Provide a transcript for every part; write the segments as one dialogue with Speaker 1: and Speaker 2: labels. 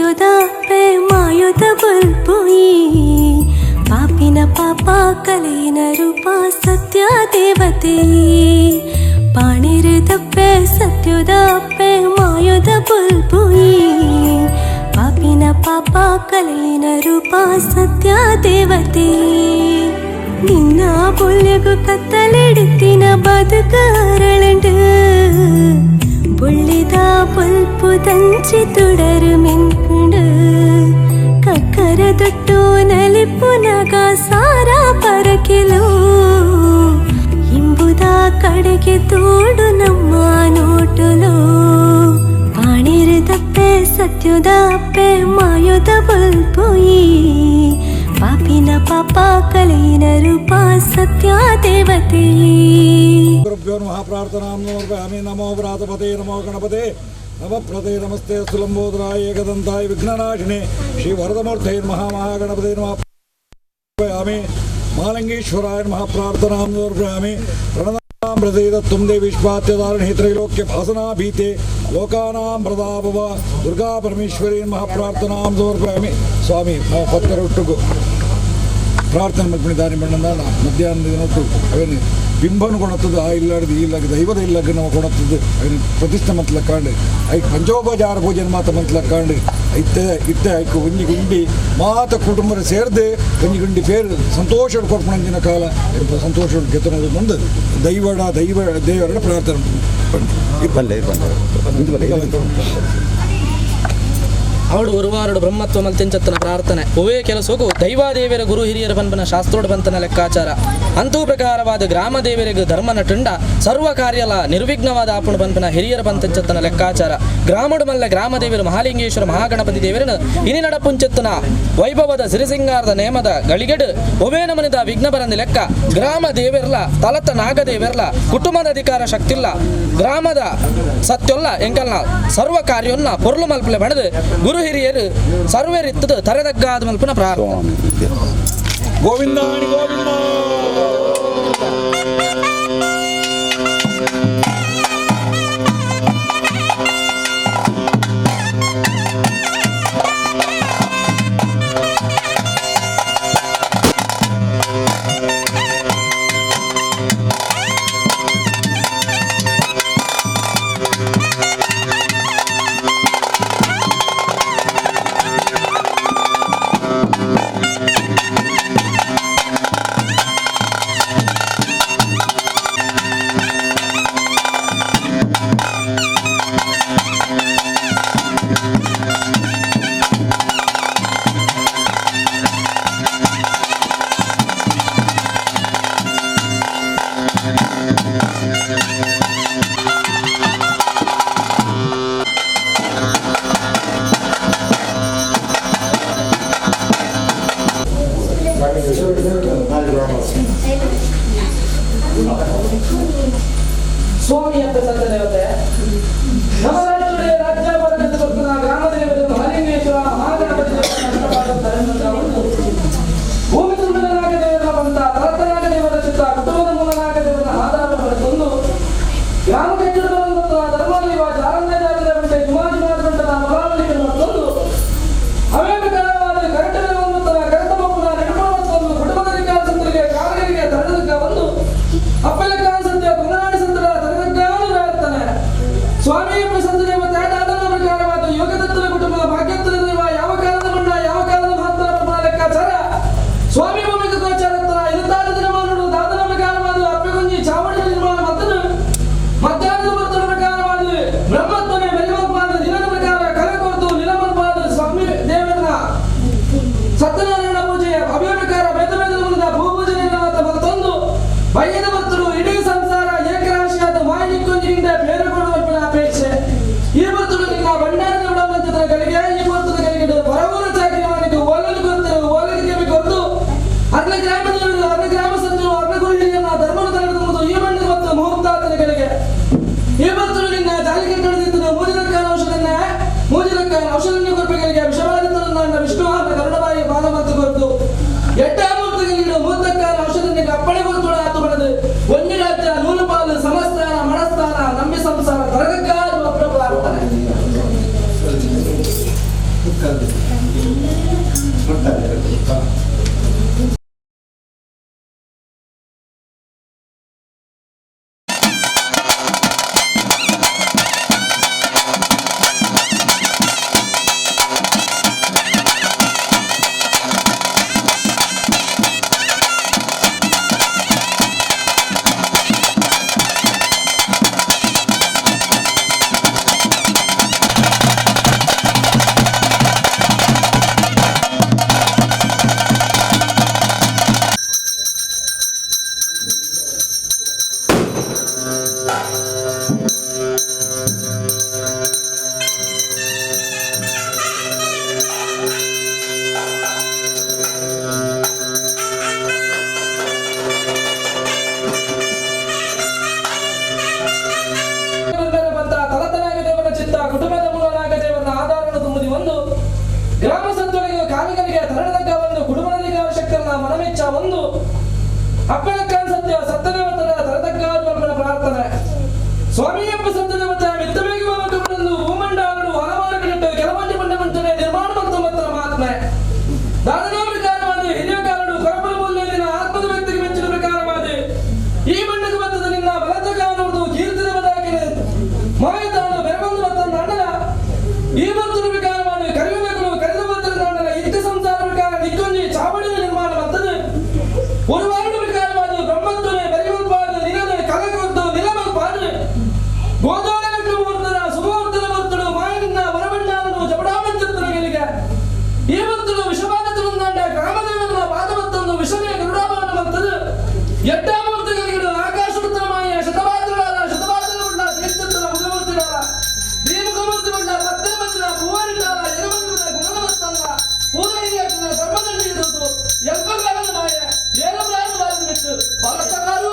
Speaker 1: ಸತ್ಯದ ಅಪ್ಪೆ ಮಾಯದ ಬಲ್ಪುಯಿ ಪಾಪಿನ ಪಾಪ ಕಲೆಯಿನ ರೂಪ ಸತ್ಯ ದೇವತೆ ಪಾಣಿರದಪ್ಪೆ ಸತ್ಯದ ಅಪ್ಪೆ ಮಾಯದ ಬಲ್ಪುಯಿ ಪಾಪಿನ ಪಾಪ ಕಲೆಯಿನ ರೂಪ ಸತ್ಯ ದೇವತೆ ನಿನ್ನ ಬೊಲ್ಯಗು ಕತ್ತಲೆಡುತ್ತಿನ ಬದುಕರಳಂಡು ಬೊಳ್ಳಿದ ಬೊಲ್ಪು ದಂಚಿ ತುಡರು ಮೆನ್ಕುಂಡು ಕಕ್ಕರ ದೊಟ್ಟು ನಲಿಪುನಗ ಸಾರ ಪರಕೆಲು ಇಂಬುದ ಕಡೆಗೆ ತೋಡು ನಮ್ಮ ನೋಟುಲು ಪಾಣಿರದಪ್ಪೆ ಸತ್ಯದ ಅಪ್ಪೆ ಮಾಯದ ಬಲ್ಪುಯಿ ಪಾಪಿನ ಪಾಪ ಕಲೆಯಿನ ರೂಪ ಸತ್ಯ ದೇವತೆ.
Speaker 2: ಗುರುಭ್ಯೋ ನಮಃ. ಪ್ರಾರ್ಥನಾಂ ಸಮರ್ಪಯಾಮಿ. ನಮೋ ವ್ರಾತಪತೆ, ನಮೋ ಗಣಪತೆ, ನಮಃ ನಮಸ್ತೆ ಸುಲಂಬೋದರಾಯ ಏಕದಂತಾಯ ವಿಘ್ನನಾಶಿನೇ ಶ್ರೀ ವರದಮೂರ್ತೇ ನಮಃ. ಮಹಾಗಣಪತೆ ನಮಃ ಸಮರ್ಪಯಾಮಿ. ಮಾಲಂಗೇಶ್ವರಾಯ ನಮಃ. ಪ್ರಾರ್ಥನಾಂ ಸಮರ್ಪಯಾಮಿ. ಪ್ರಣದಾಂ ಹೃದಯದತ್ವಂ ದೇವಿ ವಿಶ್ವಾತ್ಯಧಾರಣಿ ತ್ರೈಲೋಕ್ಯ ಭಾಸನಾ ಭೀತೆ ಲೋಕಾನಾಂ ಪ್ರದಾಭವ ದುರ್ಗಾ ಪರಮೇಶ್ವರಿ ನಮಃ. ಪ್ರಾರ್ಥನಾಂ ಸಮರ್ಪಯಾಮಿ. ಸ್ವಾಮಿ, ನಾವು ಪತ್ತರ ಒಟ್ಟುಗು ಪ್ರಾರ್ಥನೆ ಮಲ್ಪಣಿದ್ದಾನೆ ಬಣ್ಣಂದಾಣ ಮಧ್ಯಾಹ್ನದ ದಿನತ್ತು ಅವೇನು ಬಿಂಬನು ಕೊಣತ್ತದು ಆ ಇಲ್ಲಾಡ್ದು ಈ ಇಲ್ಲಾಗ ದೈವದ ಇಲ್ಲಾಗ ನಾವು ಕೊಣತ್ತದು ಅವೇನು ಪ್ರತಿಷ್ಠೆ ಮಂತ್ಲ ಕಾಂಡು ಐಕ್ ಪಂಚೋಪಚಾರ ಪೂಜೆ ಮಾತ ಮಂತ್ಲ ಕಾಂಡು ಐತೆ ಇತ್ತೆ ಐಕ್ ಒಂಜಿ ಗುಂಡಿ ಮಾತ ಕುಟುಂಬರ ಸೇರ್ದೆ ಒಂಜಿ ಗುಂಡಿ ಪೇರು ಸಂತೋಷ ಕೊರ್ಪಣಂಜಿನ ಕಾಲ ಸಂತೋಷ ಗೆತ್ತನದು ಮುಂದೆ ದೈವಡ ದೈವ ದೇವರ ಪ್ರಾರ್ಥನೆ.
Speaker 3: ಬಲ್ಲೆ ಬಲ್ಲೆ.
Speaker 4: ಅವಳು ಒರುವಾರುಡು ಬ್ರಹ್ಮತ್ವ ಮಲ್ತೆಂಚತ್ತನ ಪ್ರಾರ್ಥನೆ ಒವೇ ಕೆಲಸಕ್ಕೂ ದೈವಾದೇವಿಯರ ಗುರು ಹಿರಿಯರ ಪನ್ಪನ ಶಾಸ್ತ್ರೋಡ್ ಬಂತನ ಲೆಕ್ಕಾಚಾರ. ಅಂತೂ ಪ್ರಕಾರವಾದ ಗ್ರಾಮ ದೇವರಿಗೆ ಧರ್ಮ ನಟುಂಡ ಸರ್ವ ಕಾರ್ಯಲ ನಿರ್ವಿಘ್ನವಾದ ಆಪುಣ ಪನ್ಪನ ಹಿರಿಯರ ಬಂತಂಚತ್ತನ ಲೆಕ್ಕಾಚಾರ. ಗ್ರಾಮಡು ಮಲ್ಲ ಗ್ರಾಮ ದೇವರು ಮಹಾಲಿಂಗೇಶ್ವರ ಮಹಾಗಣಪತಿ ದೇವರನ್ನು ಇನಿ ನಡಪುಂಚತ್ತನ ವೈಭವದ ಸಿರಿಸಿಂಗಾರದ ನೇಮದ ಗಳಿಗೆಡು ಒವೇ ನಮನಿದ ವಿಘ್ನ ಬರಂದಿ ಲೆಕ್ಕ ಗ್ರಾಮ ದೇವರ್ಲ ತಲತ ನಾಗದೇವರ್ಲ ಕುಟುಂಬದ ಅಧಿಕಾರ ಶಕ್ತಿಲ್ಲ ಗ್ರಾಮದ ಸತ್ಯೊಲ್ಲ ಎಂಕಲ್ನ ಸರ್ವ ಕಾರ್ಯೊನ್ನ ಪೊರ್ಲು ಮಲ್ಪಲೆ ಬಣದು ಗುರು ಹಿರಿಯರು ಸರ್ವೇರಿತ್ತದು ತರೆದಗ್ಗಾದ ಮಲ್ಪನ ಪ್ರಾರ್ಥನೆ.
Speaker 2: ಗೋವಿಂದಾಣಿ ಗೋವಿಂದ.
Speaker 4: ಸ್ವಾಮಿಯ ಪ್ರಸನ್ನ ದೇವತೆ ನಮ್ಮ ರಾಜ್ಯದ ರಾಜ್ಯ ಕೊಡ್ತನ ಗ್ರಾಮ ದೇವತೆ ಮಹಾಲಿಂಗೇಶ್ವರ ಮಹಾಗಣಪತಿ ದೇವರ ಉಂಟು. ಭೂಮಿ ತುಂಬಿದ ನಾಗದೇವರ ಬಂತ ತಲತ ನಾಗದೇವರ ಚಿತ್ತ ಕುಟುಂಬದ ಮೂಲ ನಾಗದೇವರ ಆಧಾರ ಪಡೆದುಕೊಂಡು ಗ್ರಾಮ ಕಟ್ಟಡ ಧರ್ಮದೈವ ಜಾರಂಗ ಜಾರದ ಬಂಟೆ ಜುಮಾ ಜುಮಾದ ಬಂಟನ ಮೊಲಾವಲಿಗೆ ಮತ್ತೊಂದು ಅವೇ ಪ್ರಕಾರವಾದ ಕರೆಟದ ಕರೆತ ಮಕ್ಕಳ ನೆನಪು ಮತ್ತೊಂದು ಕುಟುಂಬದ ಸಂತರಿಗೆ ಕಾಲರಿಗೆ ತರದಕ್ಕ ಒಂದು ಅಪ್ಪಲಕ್ಕ ಸಂತೆ ಕೊಂಗನಾಡಿ ಸಂತರ ತರದಕ್ಕಾನು ಇರ್ತಾನೆ. ಸ್ವಾಮಿ ಪ್ರಸನ್ನ ದೇವತೆ ದಾದನ ಪ್ರಕಾರವಾದ ಯೋಗದತ್ತನ ಕುಟುಂಬ ಭಾಗ್ಯತ್ತನ ದೇವ ಯಾವ ಕಾಲದ ಮಣ್ಣ ಯಾವ ಕಾಲದ ಮಹತ್ತರ ಪ್ರಮಾಣ ಲೆಕ್ಕಾಚಾರ ಸ್ವಾಮಿ ಭೂಮಿಕ ಗೋಚಾರತ್ತನ ಇರುತ್ತಾದ ದಿನಮಾನಡು ದಾದನ ಪ್ರಕಾರವಾದ ಅಪ್ಪೆಗುಂಜಿ ಚಾವಡಿ ನಿರ್ಮಾಣ ಮತ್ತನು ಮಧ್ಯಾಹ್ನದ ಬರ್ತನ. ಅಪ್ಪನ ಸತ್ಯ ಸತ್ಯದೇವತನ ತರತಕ್ಕಾದ ಪ್ರಾರ್ಥನೆ ಸ್ವಾಮಿಯಪ್ಪ ಸತ್ಯದೇವತ ಮಿತ್ತಬೇಗಿ ಬಂದು ಭೂಮಂಡಾಲನು ಹಲವಾರು ಕಡೆ ಕೆಲವೊಂದು ಮಂಡ ಮಂಚನೆ ನಿರ್ಮಾಣ ಮತ್ತು ಮತ್ತರ ಮಹಾತ್ಮೆ ದಾದನಾ ಪ್ರಕಾರವಾದ ಹಿರಿಯ ಕಾರಣ ಕೊರಬಲ ಮೂಲ್ಯದಿನ ಆತ್ಮದ ವ್ಯಕ್ತಿಗೆ ಮೆಚ್ಚಿನ ಪ್ರಕಾರವಾದ ಈ ಮಣ್ಣಕ್ಕೆ ಬರ್ತದ ನಿನ್ನ ಬಲದ ಕಾರಣವುದು ಕೀರ್ತನೆ ಬದಾಕಿನ ಮಾಯತಾನು ಬೆರಬಂದು ಬರ್ತದ ಅಣ್ಣನ ಈ ಬರ್ತದ ಪ್ರಕಾರವಾದ ಕರಿಬೇಕು ಕರೆದು ಬರ್ತದ ಅಣ್ಣನ ಇತ್ತ ಸಂಸಾರ ಪ್ರಕಾರ ನಿಕ್ಕೊಂಜಿ ಚಾವಡಿ ನಿರ್ಮಾಣ ಬರ್ತದೆ ஒரு வருட பிரகாரமாது பிரம்மத்துறை பரிவல்பாது நிலது கலகொத்து நிலமல்பாது ಗೋದಾಳಕ್ಕೆ ಮುಹೂರ್ತದ ಸುಮುಹೂರ್ತದ ಭಕ್ತರು ಮಾಯನಿಂದ ವರಬಂಡಾರನು ಜಬಡಾಮಂಚತ್ತನಿಗೆ ಈ ಭಕ್ತರು ವಿಷವಾದತುಂದಾಂಡ ಗ್ರಾಮದೇವನ ಪಾದಮತ್ತೊಂದು ವಿಷಮೇ ಗರುಡಾಭರಣ ಬರ್ತದೆ ಎಟ್ಟಾಮೂರ್ತಗಳಿಗೆ ಆಕಾಶವೃತ್ತನ ಮಾಯ ಶತಪಾತ್ರಗಳಾದ ಶತಪಾತ್ರಗಳ ತೀರ್ಥನ ಮುಖಮೂರ್ತಿಗಳ ದೀಮುಖಮೂರ್ತಿ ಬಣ್ಣ ಪತ್ತನ ಬಂದ ಪೂವರಿಟ್ಟಾಲ ಎರಬಂದ ಗುಣಮತ್ತಲ್ಲ ಪೂರ್ವ ಧರ್ಮದಂಡಿ ಇರುವುದು ಎಲ್ಪಗಾಲದ ಮಾಯ ಏಳು ಬಾರಿ ಬಿಟ್ಟು ಬಲತಕಾರು.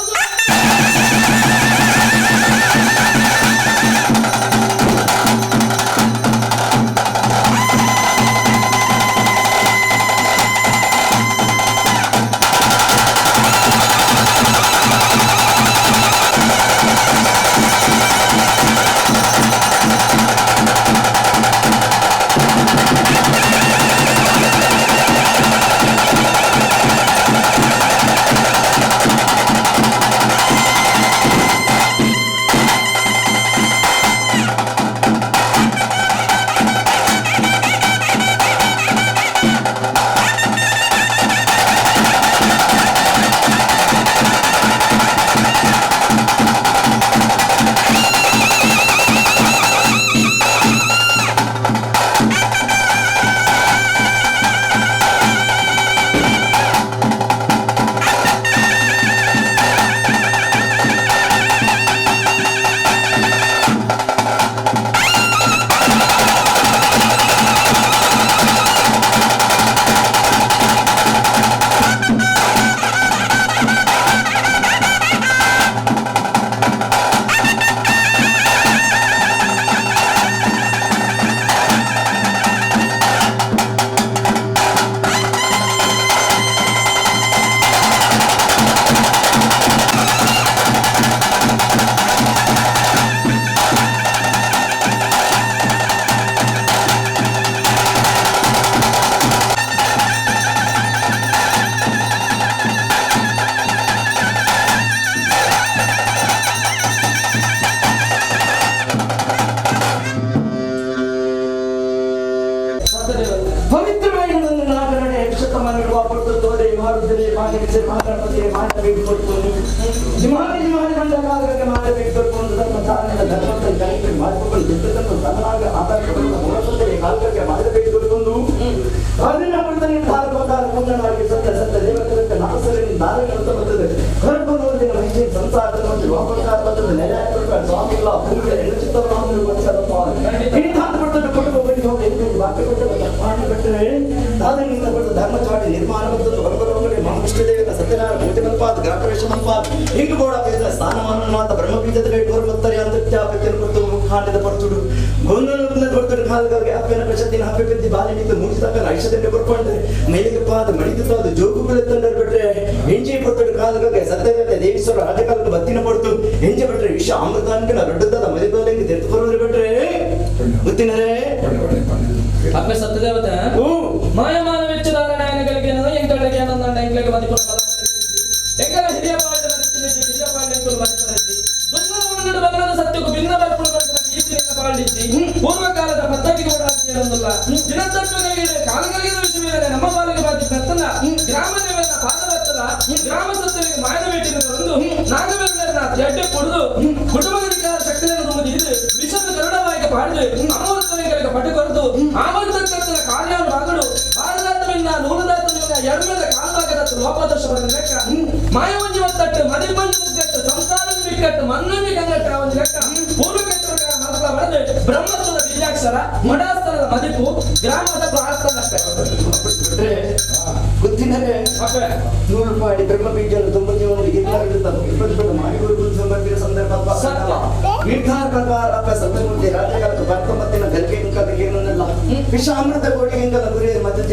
Speaker 3: ವಿಷಾಮೃತ ಕೋಟಿಯಿಂದ ಗುರಿ ಮಧ್ಯ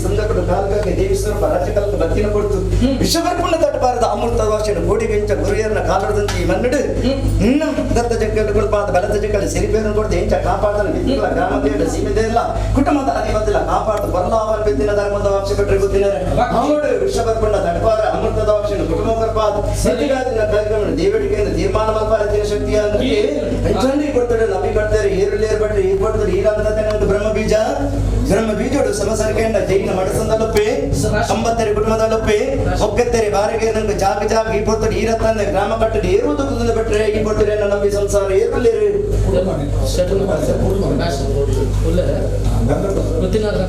Speaker 5: ಸಂದರ್ಭದ ಕಾಲಕ್ಕೆ ದೇವಿ ಸ್ವರೂಪ ರಾಜ್ಯಕಾಲಕ್ಕೆ ಬತ್ತಿನ ಕೊಡ್ತು ವಿಶ್ವಕರ್ಮನ ತಟ್ಟಬಾರದ ಅಮೃತ ವಾಸನ ಕೋಡಿಗೆಂಚ ಗುರಿಯರನ ಕಾಲಡದಂತೆ ಈ ಮನ್ನಡು ಇನ್ನು ದತ್ತ ಜಕ್ಕಲು ಪಾದ ಬಲದ ಜಕ್ಕಲು ಸಿರಿಪೇರನ್ನು ಕೊಡ್ತು ಎಂಚ ಕಾಪಾಡ್ತಾನೆ ಬಿತ್ತಿಲ್ಲ ಗ್ರಾಮದೇವ ಸೀಮೆದೇ ಇಲ್ಲ ಕುಟುಂಬದ ಅಧಿಪತಿಲ್ಲ ಕಾಪಾಡ್ತು ಬರಲಾವನ್ ಬಿತ್ತಿನ ಧರ್ಮದ ವಾಪ್ಸಿ ಬಿಟ್ಟರೆ ಗೊತ್ತಿನ ಅವಳು ವಿಶ್ವಕರ್ಮನ ತಡಪಾರ ಅಮೃತದ ವಾಕ್ಷನ ಕುಟುಂಬ ಬರ್ಪಾದ ಸತಿಗಾದಿನ ಕಾರ್ಯಕ್ರಮ ದೇವಡಿಕೆಯಿಂದ ತೀರ್ಮಾನ ಮಲ್ಪಾರ ಶಕ್ತಿಯ ಅಂದ್ರೆ ಚಂಡಿ ಕೊಡ್ತಾರೆ ನಂಬಿ ಕಟ್ತಾರೆ ಏರುಲೇರು ಬಟ್ರೆ ಈ ಕೊಡ್ತಾರೆ ಈರಂತ ಒಂದು ಬ್ರಹ್ಮ ಬೀಜ ಬ್ರಹ್ಮ ಬೀಜೋಡು ಸಮಸರ್ಕೆಂಡ ಜೈನ ಮಡಸಂದಲೊಪ್ಪೆ ಅಂಬತ್ತರಿ ಕುಟುಂಬದಲ್ಲೊಪ್ಪೆ ಒಗ್ಗತ್ತರಿ ಬಾರಿಗೆ ನಂಗೆ ಜಾಗ ಜಾಗ ಈ ಪೊರ್ತಡು ಈರತ್ತಂದೆ ಗ್ರಾಮ ಕಟ್ಟಡಿ ಏರು ತುಕ್ಕುದಂದ ಬಿಟ್ರೆ ಈ ಪೊರ್ತಡೆ ನಂಬಿ ಸಂಸಾರ ಏರುಲೇರು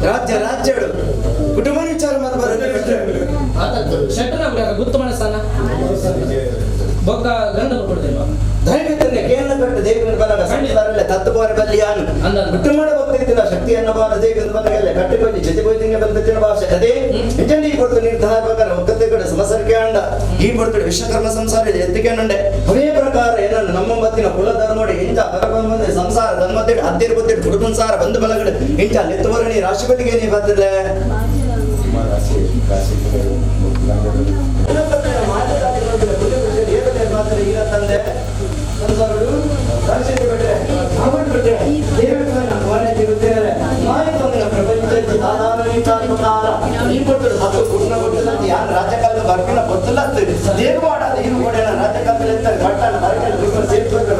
Speaker 5: ರಾಜ್ಯ ರಾಜ್ಯಡು ಕುಟುಂಬ ವಿಚಾರ ಮಾತು
Speaker 4: ಗುತ್ತು ಮನಸ್ಸನ್ನ ಬೊಕ್ಕ ಗಂಡ ಕೊಡ್ತೇವೆ
Speaker 5: ದಯವಿತ್ತನೆ ಕೇಂದ್ರ ಕಟ್ಟು ದೇವಿನ ಬಲಗ ಸಂಸಾರಲ್ಲೇ ತತ್ತುಬೋರೆ ಬಲ್ಲಿಯಾನು ಕುಟುಂಬದ ಭಕ್ತಿನ ಶಕ್ತಿಯನ್ನು ಬಾರ ದೇವಿನ ಬಲಗಲ್ಲೇ ಕಟ್ಟಿಕೊಂಡು ಜೊತೆ ಬೋಯ್ತಿಂಗೆ ಬಂದ ಭಾಷೆ ಅದೇ ನಿಜಂಡಿ ಈ ಪೊರ್ತು ನಿರ್ಧಾರ ಪ್ರಕಾರ ಒಕ್ಕತ್ತೆ ಕಡೆ ಸಮಸರ್ಕೆ ಅಂಡ ಈ ಪೊರ್ತುಡು ವಿಶ್ವಕರ್ಮ ಸಂಸಾರ ಎತ್ತಿಕೆಂಡೆ ಅದೇ ಪ್ರಕಾರ ಏನನ್ನು ನಮ್ಮ ಮತ್ತಿನ ಕುಲ ಧರ್ಮೋಡಿ ಇಂಚ ಬಂದ ಸಂಸಾರ ಧರ್ಮತ್ತಿಡು ಹದ್ದಿರು ಬುದ್ಧಿಡು ಕುಟುಂಬ ಸಂಸಾರ ಬಂಧು ಬಲಗಡೆ ಇಂಚ ಲೆತ್ತುವರಣಿ ರಾಶಿ ಬಲ್ಲಿಗೆ ನೀ ಬರ್ತದೆ ತಂದೆ ಸಂಸಾರಡು ರಾಶಿ ಬಿಟ್ರೆ ಬಿಟ್ರೆ ಯಾರು ರಾಜ್ಯಕಾಲದ ಬರ್ಪಿನ ಗೊತ್ತಿಲ್ಲ ದೇವ ಮಾಡಾದ ಇರು ಕೊಡೋಣ ರಾಜ್ಯಕಾಲದಲ್ಲಿ ಬಟ್ಟಾಣ ಬರಕಲ್ಲ ಸೇರ್ಕೊಂಡು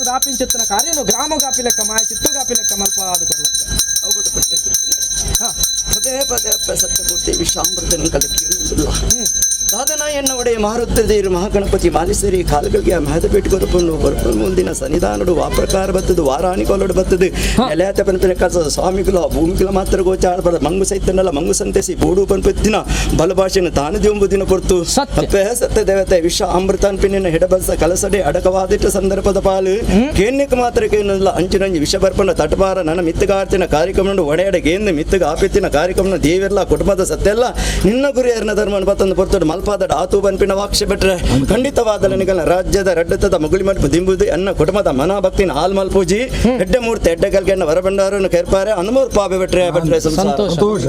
Speaker 4: ದಾಪಿಂಚೆತ್ತನ ಕಾರ್ಯನು ಗ್ರಾಮ ಗಾಪಿ ಲೆಕ್ಕ ಮಾಯ ಚಿತ್ತು ಗಾಪಿ ಲೆಕ್ಕ ಮಲ್ಪ ಅದು ಕೊಡ್ಲ.
Speaker 5: ಪದೇ ಪದೇ ಅಪ್ಪ ಸತ್ಯಮೂರ್ತಿ ವಿಶ್ವಾಮೃತನ ಕಲಕಿಲ್ಲ ಸಾಧನ ಎನ್ನ ಒಡೆಯ ಮಾರುತ್ತದೇರು ಮಹಾಗಣಪತಿ ಮಾಲಿಸರಿ ಕಾಲುಗಳಿಗೆ ಮಹದ ಪೆಟ್ಟುಕೊರಪನ್ನು ಬರಪನ್ನು ಮುಂದಿನ ಸನ್ನಿಧಾನಡು ವಾ ಪ್ರಕಾರ ಬತ್ತದು ವಾರಾಣಿ ಕೊಲಡು ಬತ್ತದು ನೆಲೆಯಾತ ಪನ್ಪಿನ ಕಸ ಸ್ವಾಮಿಗಳ ಭೂಮಿಗಳ ಮಾತ್ರ ಗೋಚಾರ ಬರ ಮಂಗು ಸೈತನಲ್ಲ ಮಂಗು ಸಂತೆಸಿ ಬೋಡು ಪನ್ಪತ್ತಿನ ಬಲಭಾಷೆನ ತಾನು ದಿನ ಪೊರ್ತು
Speaker 4: ಸತ್ಯ.
Speaker 5: ಅಪ್ಪೆ ಸತ್ಯ ದೇವತೆ ವಿಶ್ವ ಅಮೃತ ಅನ್ಪಿನ ಹಿಡಬಲ್ಸ ಕಲಸಡೆ ಅಡಕವಾದಿಟ್ಟ ಸಂದರ್ಭದ ಪಾಲು ಕೇನ್ಯಕ್ಕೆ ಮಾತ್ರ ಕೇನಲ್ಲ ಅಂಚಿನಂಜಿ ವಿಷ ಬರ್ಪಣ ತಟಪಾರ ನನ್ನ ಮಿತ್ತಗಾರ್ತಿನ ಕಾರ್ಯಕ್ರಮ ಒಡೆಯಡ ಗೇಂದು ಮಿತ್ತಗ ಆಪಿತ್ತಿನ ಕಾರ್ಯಕ್ರಮ ದೇವೆಲ್ಲ ಕುಟುಂಬದ ಸತ್ಯಲ್ಲ ನಿನ್ನ ಗುರಿಯರ್ನ ಧರ್ಮನ ಬತ್ತಂದು ಪೊರ್ತಡು ಮಲ್ಪಾದಡ ಆತು ಬನ್ಪಿನ ವಾಕ್ಷೆ ಬಿಟ್ರೆ ಖಂಡಿತವಾದ ನಿಗಲ ರಾಜ್ಯದ ರಡ್ಡತದ ಮುಗುಳಿ ಮಟ್ಪು ದಿಂಬುದು ಎನ್ನ ಕುಟುಂಬದ ಮನಭಕ್ತಿನ ಹಾಲ್ ಮಲ್ಪೂಜಿ ಎಡ್ಡೆ ಮೂರ್ತಿ ಎಡ್ಡೆ ಗಲ್ಗೆನ್ನ ಹೊರಬಂಡಾರನ್ನು ಕೇರ್ಪಾರೆ ಅನುಮೂರ್ ಪಾಪೆ ಬಿಟ್ರೆ ಬಿಟ್ರೆ ಸಂಸಾರ.
Speaker 4: ಸಂತೋಷ.
Speaker 2: ಸಂತೋಷ.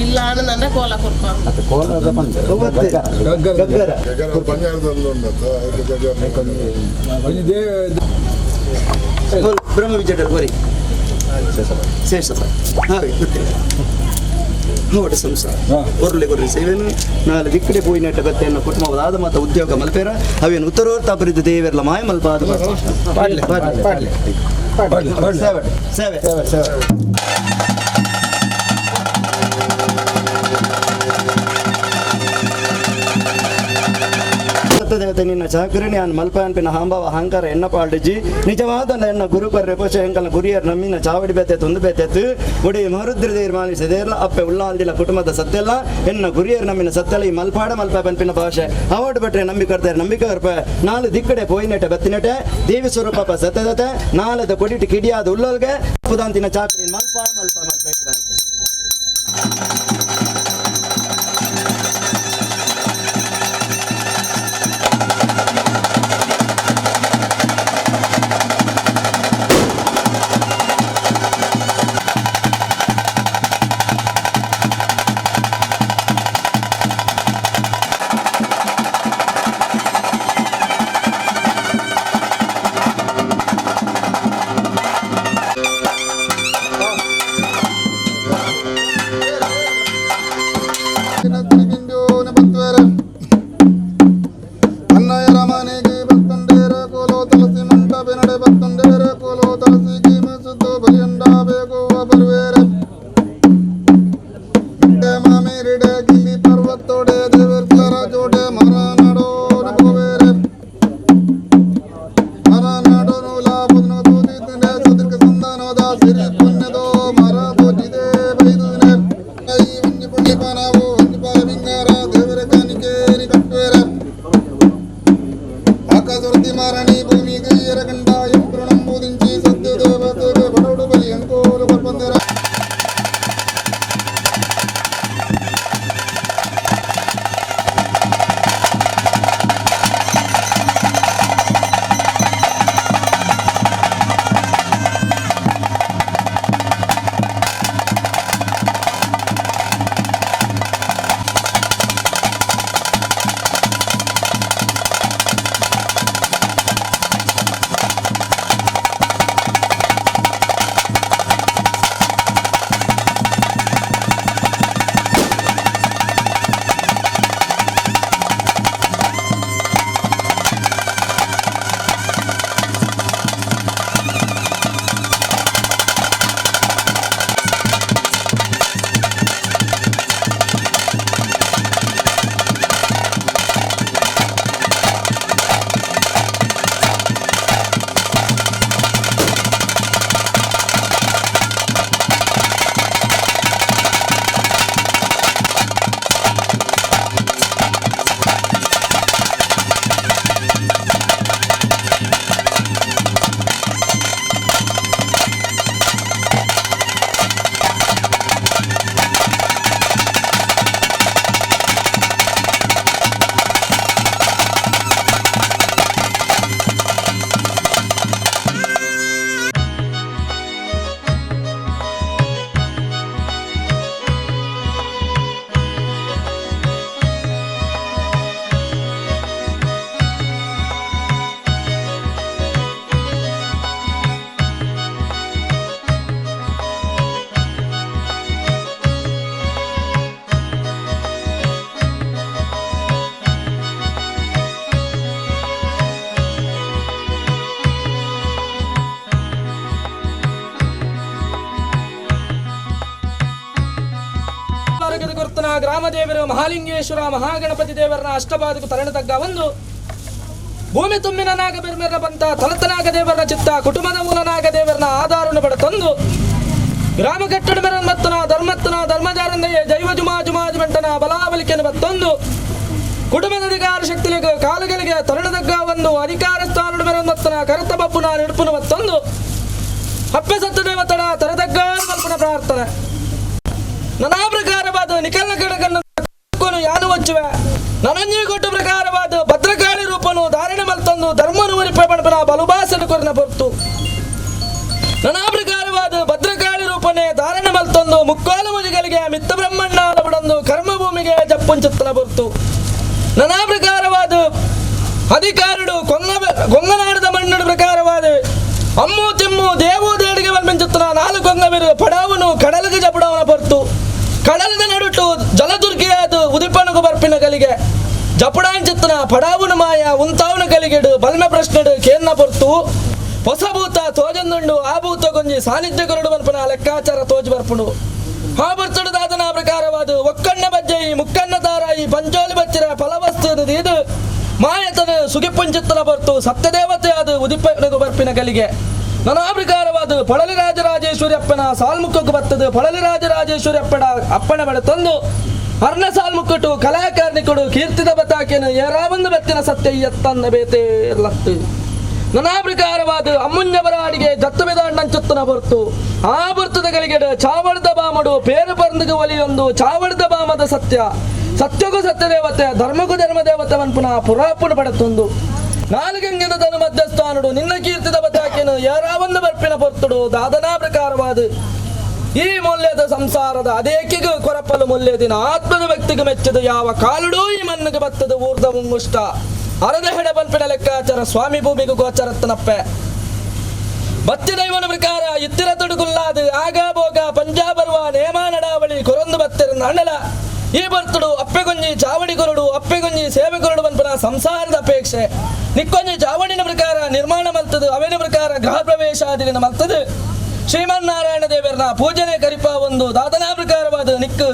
Speaker 6: ಇಲ್ಲ ಅಂದ್ರೆ ಕೋಲ ಕೊರ್ಪ
Speaker 5: ಒವ್ವತ್ತೆ? ಗಗ್ಗರ.
Speaker 7: ಗಗನ ಬಂಗಾರದಲ್ಲಿ ಉಂಟು ಅದಕ್ಕೆ ಗಗನ.
Speaker 2: ಒಂಜಿ
Speaker 5: ಬೋಲ್, ಬ್ರಹ್ಮ ವಿಜಯ ಗೋರಿ ಶೇಷ ಹಾಗೆ ಗೊತ್ತಿಲ್ಲ ನೋಡು ಸಂಸಾರ ಒರ್ಲೆ ಗೊರ್ರೆ ಸೇವೆನು ನಾಳೆ ದಿಕ್ಕಡೆ ಪೋಯಿನಟ್ಟ ಬತ್ತೆಯನ್ನು ಕುಟುಂಬದಾದ ಮತ್ತು ಉದ್ಯೋಗ ಮಲ್ಪೇರ ಅವೇನು ಉತ್ತರೋರ್ತ ಅಭಿವೃದ್ಧಿ ದೇವರ್ಲ ಮಾಯ ಮಲ್ಪಾದ ಪಾಡ್ಲೆ ಪಾಡ್ಲೆ
Speaker 2: ಪಾಡ್ಲೆ, ಪಾಡ್ಲೆ.
Speaker 5: ಸೇವೆ ಸೇವೆ ಸೇವೆ. ದೇವತೆ ನಿನ್ನ ಚಾಕರಣಿ ಅನ್ ಮಲ್ಪ ಅನ್ಪಿನ ಹಾಂಬಾವ ಅಹಂಕಾರ ಎನ್ನ ಪಾಲ್ಡಿಜಿ ನಿಜವಾದ ಎನ್ನ ಗುರು ಪರ್ರೆ ಪೋಷ ಎಂಕಲ್ನ ಗುರಿಯರ್ ನಮ್ಮಿನ ಚಾವಡಿ ಬೇತೆ ತೊಂದು ಬೇತೆತ್ತು ಒಡಿ ಮರುದ್ರ ದೇರ್ ಮಾಲಿಸಿದೇರ್ಲ ಅಪ್ಪೆ ಉಳ್ಳಾಲ್ದಿಲ್ಲ ಕುಟುಂಬದ ಸತ್ಯಲ್ಲ ಎನ್ನ ಗುರಿಯರ್ ನಮ್ಮಿನ ಸತ್ಯಲ್ಲ ಈ ಮಲ್ಪಾಡ ಮಲ್ಪ ಪನ್ಪಿನ ಭಾಷೆ ಅವಾರ್ಡ್ ಬಟ್ರೆ ನಂಬಿಕೆ ಕರ್ತಾರೆ ನಂಬಿಕೆ ಬರ್ಪ ನಾಲು ದಿಕ್ಕಡೆ ಪೋಯಿನೆಟೆ ಬತ್ತಿನೆಟೆ ದೇವಿ ಸ್ವರೂಪ ಸತ್ಯದತೆ ನಾಲದ ಕೊಡಿಟ್ಟು ಕಿಡಿಯಾದ ಉಳ್ಳೋಲ್ಗೆ ಪುದಾಂತಿನ ಚಾಕರಿ ಮಲ್ಪ ಮಲ್ಪ ಮಲ್ಪ.
Speaker 4: ಬತ್ತನ ಗ್ರಾಮದೇವರು ಮಹಾಲಿಂಗೇಶ್ವರ ಮಹಾಗಣಪತಿ ದೇವರನ್ನ ಅಷ್ಟಪಾದకు ತರಣ ತಗ್ಗ ಒಂದು ಭೂಮಿ ತುಂಬಿನ ನಾಗಬೆರ್ಮೆರ ಬಂತ ತಲತನಾಗ ದೇವರನ ಚಿತ್ತ ಕುಟುಂಬದ ಮೂಲ ನಾಗದೇವರನ ಆಧಾರವನ್ನು ಬಡ ತಂದು ಗ್ರಾಮ ಕಟ್ಟಡ ಮೆರನ್ ಮತ್ತನ ಧರ್ಮತ್ತನ ಧರ್ಮಜಾರಂದೆಯೇ ಜೈವ ಜುಮಾ ಜುಮಾಜ್ ಬೆಂಟನ ಬಲಾಬಲಿಕೆಯನ್ನು ಬತ್ತೊಂದು ಕುಟುಂಬದ ಅಧಿಕಾರ ಶಕ್ತಿಗೆ ಕಾಲುಗಳಿಗೆ ತರುಣದಗ್ಗ ಒಂದು ಅಧಿಕಾರ ಸ್ಥಾನ ಮೆರನ್ ಮತ್ತನ ಕರತ ಬಪ್ಪುನ ನಿಡುಪುನ ಮತ್ತೊಂದು ಅಪ್ಪೆ ಸತ್ತ ದೇವತಡ ತರದಗ್ಗ ಮಲ್ಪುನ ಪ್ರಾರ್ಥನೆ. ನಾನಾ ಪ್ರಕಾರವಾದ ನಿಖಲ ಕಡಕನ್ನು ಯಾನು ವಚ್ಚುವೆ ನನಂಜಿ ಕೊಟ್ಟ ಪ್ರಕಾರವಾದ ಭದ್ರಕಾಳಿ ರೂಪನು ಧಾರಣೆ ಮಲ್ತಂದು ಧರ್ಮನು ಉರಿಪೆ ಪಣಪನ ಬಲುಬಾಸನು ಕೊರನ ಪೊರ್ತು. ನಾನಾ ಪ್ರಕಾರವಾದ ಭದ್ರಕಾಳಿ ರೂಪನೆ ಧಾರಣೆ ಮಲ್ತಂದು ಮುಕ್ಕಾಲು ಮುಜಿಗಳಿಗೆ ಮಿತ್ತ ಬ್ರಹ್ಮಣ್ಣ ಬಡಂದು ಕರ್ಮಭೂಮಿಗೆ ಜಪ್ಪುಂಚತ್ತನ ಪೊರ್ತು. ನಾನಾ ಪ್ರಕಾರವಾದ ಅಧಿಕಾರುಡು ಕೊಂಗ ಕೊಂಗನಾಡದ ಮಣ್ಣು ಪ್ರಕಾರವಾದ ಅಮ್ಮು ತಿಮ್ಮು ದೇವು ದೇಡಿಗೆ ಬಲ್ಮೆಂಚುತ್ತನ ನಾಲ್ಕು ಕೊಂಗವಿರು ಪಡಾವನು ಕಡಲಿಗೆ ಜಪಡವನ ಪೊರ್ತು. ಕಡಲದ ನಡುಟು ಜಲದುರ್ಗಿಯಾದ ಉದಿಪನಗು ಬರ್ಪಿನ ಕಲಿಗೆ ಜಪಡಾಂಚಿತ್ತನ ಪಡಾವುನ ಮಾಯ ಉಂತಾವನ ಕಲಿಗೆಡು ಬಲ್ಮೆ ಪ್ರಶ್ನೆಡು ಕೇನ್ನ ಪೊರ್ತು. ಹೊಸಭೂತ ತೋಜಂದುಂಡು ಆ ಭೂತ ಗೊಂಜಿ ಸಾನ್ನಿಧ್ಯ ಕೊರಡು ಬರ್ಪನ ಲೆಕ್ಕಾಚಾರ ತೋಜು ಬರ್ಪುಂಡು. ಆ ಬರ್ತಡು ದಾದನ ಪ್ರಕಾರವಾದ ಒಕ್ಕಣ್ಣ ಬಜ್ಜೈ ಮುಕ್ಕಣ್ಣ ತಾರಾಯಿ ಪಂಚೋಲಿ ಬಚ್ಚಿರ ಫಲವಸ್ತು ಇದು ಮಾಯತನ ಸುಗಿಪುಂಚಿತ್ತನ ಬರ್ತು ಸತ್ಯದೇವತೆ ಅದು ಉದಿಪನಗು ಬರ್ಪಿನ ಕಲಿಗೆ. ನಾನಾ ಪ್ರಕಾರವಾದ ಪೊಳಲಿ ರಾಜರಾಜೇಶ್ವರಿ ಅಪ್ಪನ ಸಾಲ್ಮುಖಕ್ಕೂ ಬರ್ತದೆ. ಪೊಳಲಿ ರಾಜರಾಜೇಶ್ವರಿ ಅಪ್ಪನ ಅಪ್ಪನ ಬಡ ತಂದು ಅರ್ಣ ಸಾಲ್ಮುಕ್ಕಟು ಕಲಾಕಾರ್ನಿಕಡು ಕೀರ್ತಿದ ಬತಾಕೆನು ಏರಾವಂದು ಬತ್ತಿನ ಸತ್ಯ ಎತ್ತನ್ನ ಬೇತೆ ಲತ್ತು. ನಾನಾ ಪ್ರಕಾರವಾದ ಅಮ್ಮುಂಜವರ ಅಡಿಗೆ ಜತ್ತು ಬೆದಾಂಡಂಚುತ್ತನ ಬರ್ತು. ಆ ಬರ್ತದ ಗಳಿಗೆಡು ಚಾವಡದ ಬಾಮಡು ಪೇರು ಪರಂದಿಗೆ ಒಲಿಯೊಂದು ಚಾವಡದ ಬಾಮದ ಸತ್ಯ ಸತ್ಯಗೂ ಸತ್ಯದೇವತೆ ಧರ್ಮಗೂ ಧರ್ಮದೇವತೆ ಪುನಃ ಪುರಾಪುಣ ಪಡತೊಂದು ನಾಲ್ಗಂಗಿನ ಧನು ಮಧ್ಯಸ್ಥಾನುಡು ನಿನ್ನ ಕೀರ್ತಿದ ಬತಾಕೆನು ಯಾರಾವೊಂದು ಬರ್ಪಿನ ಪೊರ್ತುಡು ದಾದನಾ ಪ್ರಕಾರವಾದ ಈ ಮೌಲ್ಯದ ಸಂಸಾರದ ಅದೇಕಿಗೂ ಕೊರಪಲು ಮೌಲ್ಯದಿನ ಆತ್ಮದ ವ್ಯಕ್ತಿಗೆ ಮೆಚ್ಚದು ಯಾವ ಕಾಲುಡೂ ಈ ಮಣ್ಣಿಗೆ ಬತ್ತದ ಊರ್ದ ಮುಂಗುಷ್ಟ ಅರದ ಹೆಡ ಬಲ್ಪಿನ ಲೆಕ್ಕಾಚಾರ ಸ್ವಾಮಿ ಭೂಮಿಗೂ ಗೋಚರತ್ತನಪ್ಪೆ. ಬತ್ತಿ ದೈವನ ಪ್ರಕಾರ ಇತ್ತಿರ ತೊಡುಗುಲ್ಲಾದು ಆಗ ಭೋಗ ಪಂಜಾಬರುವ ನೇಮ ನಡಾವಳಿ ಕೊರೊಂದು ಬತ್ತಿರ ಅಣ್ಣಲ ಈ ಬರ್ತುಡು ಅಪ್ಪೆಗೊಂಜಿ ಚಾವಡಿ ಕೊರಡು ಅಪ್ಪೆಗೊಂಜಿ ಸೇವೆ ಕೊರಡು ಬನ್ಪನ ಸಂಸಾರದ ಅಪೇಕ್ಷೆ ನಿಕ್ಕೊಂಜಿ ಚಾವಡಿನ ಪ್ರಕಾರ ನಿರ್ಮಾಣ ಮಲ್ತದು ಅವೇನ ಪ್ರಕಾರ ಗೃಹ ಪ್ರವೇಶಾದಿನ ಮಲ್ತದು ಶ್ರೀಮನ್ನಾರಾಯಣ ದೇವರನ ಪೂಜನೆ ಕರಿಪ ಒಂದು ದಾದನಾ ಪ್ರಕಾರವಾದ ನಿಕ್ಕು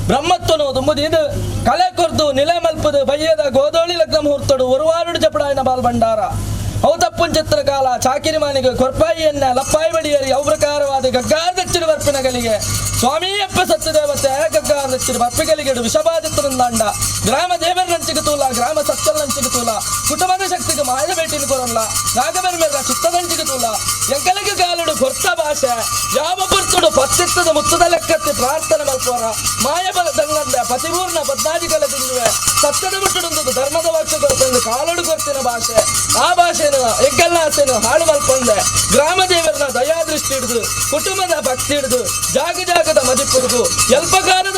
Speaker 4: ಬ್ರಹ್ಮತ್ವನು ತುಂಬುದು ಕಲೆ ಕೊರ್ದು ನಿಲೆ ಮಲ್ಪದು ಬಯ್ಯದ ಗೋದೋಳಿ ಲಗ್ನ ಮುಹೂರ್ತಡು ಒರುವಾರುಡು ಚಪಡಾಯನ ಬಾಲ್ ಭಂಡಾರ ಔತಪ್ಪುನ್ ಚಿತ್ರಕಾಲ ಚಾಕಿರಿ ಮಾನಿಗೆ ಕೊರ್ಪಾಯಿಯನ್ನ ಲಪ್ಪಾಯಿ ಬಡಿಯರಿ ಅವು ಪ್ರಕಾರವಾದ ಗಗ್ಗಾರ್ದಚ್ಚಿನ ಬರ್ಪಿನಗಲಿಗೆ ಸ್ವಾಮಿಯಪ್ಪ ಸತ್ಯದೇವತೆ ಗಗ್ಗಾರ್ದಚ್ಚಿನ ಬರ್ಪಿಗಲಿಗೆ ವಿಷಬಾಧಿತರಂದಾಂಡ ಗ್ರಾಮ ದೇವರನಂಚಿಗೆ ತೂಲ ಗ್ರಾಮ ಸತ್ತಲ್ಲಂಚಿಗೆ ತೂಲ ಕುಟುಂಬದ ಶಕ್ತಿಗೆ ಮಾಯದ ಭೇಟಿನ ಕೊರಲ್ಲ ನಾಗಬೆರ್ಮೆರ ಚಿತ್ತದಂಚಿಗೆ ತೂಲ ಎಂಕಲಿಗೆ ಕಾಲುಡು ಕೊರ್ತ ಭಾಷೆ ಯಾವ ಪುರ್ತುಡು ಪತ್ತಿತ್ತದ ಮುತ್ತದ ಲೆಕ್ಕತ್ತಿ ಪ್ರಾರ್ಥನೆ ಮಲ್ಪೋರ ಮಾಯ ದಂಗಂದ ಪತಿಪೂರ್ಣ ಪದ್ನಾಜಿಕಲ ತಿಂದುವೆ ಸತ್ಯದ ಮುಟ್ಟುಡುಂದು ಧರ್ಮದ ವಾಕ್ಯ ಕೊರ್ತಂದು ಕಾಲುಡು ಕೊರ್ತಿನ ಭಾಷೆ ಆ ಭಾಷೆನು ಎಗ್ಗಲ್ಲಾಸೆನು ಹಾಳು ಮಲ್ಪಂದೆ ಗ್ರಾಮ ದೇವರನ್ನ ದಯಾದೃಷ್ಟಿ ಹಿಡಿದು ಕುಟುಂಬದ ಭಕ್ತಿ ಹಿಡಿದು ಜಾಗ ಜಾಗದ ಮದಿಪುರಿದು ಎಲ್ಪಗಾರದ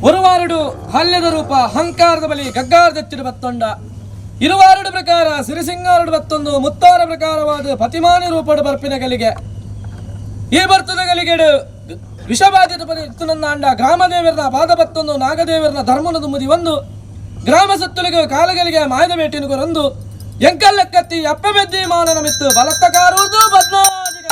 Speaker 4: ಒರುವಾರುಡು ಹಲ್ಯದ ರೂಪ ಹಂಕಾರದ ಬಲಿ ಗಗ್ಗಾರದಚ್ಚಿಡು ಬತ್ತೊಂಡ ಇರುವಾರುಡು ಪ್ರಕಾರ ಸಿರಿಸಿಂಗಾರುಡು ಬತ್ತೊಂದು ಮುತ್ತಾರ ಪ್ರಕಾರವಾದ ಪತಿಮಾನಿ ರೂಪಡು ಬರ್ಪಿನ ಗಲಿಗೆ ಈ ಬರ್ತದ ಗಲಿಗೆಡು ವಿಷಬಾಧಿತ ಪರಿಸ್ತುನಂದಾಂಡ ಗ್ರಾಮದೇವರನ ಪಾದ ಬತ್ತೊಂದು ನಾಗದೇವರನ ಧರ್ಮನದು ಮುದಿ ಒಂದು ಗ್ರಾಮ ಸತ್ತುಲಿಗೆ ಕಾಲಗಳಿಗೆ ಮಾಯದ ಬೇಟಿನ ಕೊರೊಂದು ಎಂಕಲ್ಲಕ್ಕತ್ತಿ ಅಪ್ಪೆ ಬೆದ್ದಿ ಮಾನನ ಮಿತ್ತು ಬಲತ್ತಕಾರೂರ್ದು ಬದ್ನಾಜಿಗ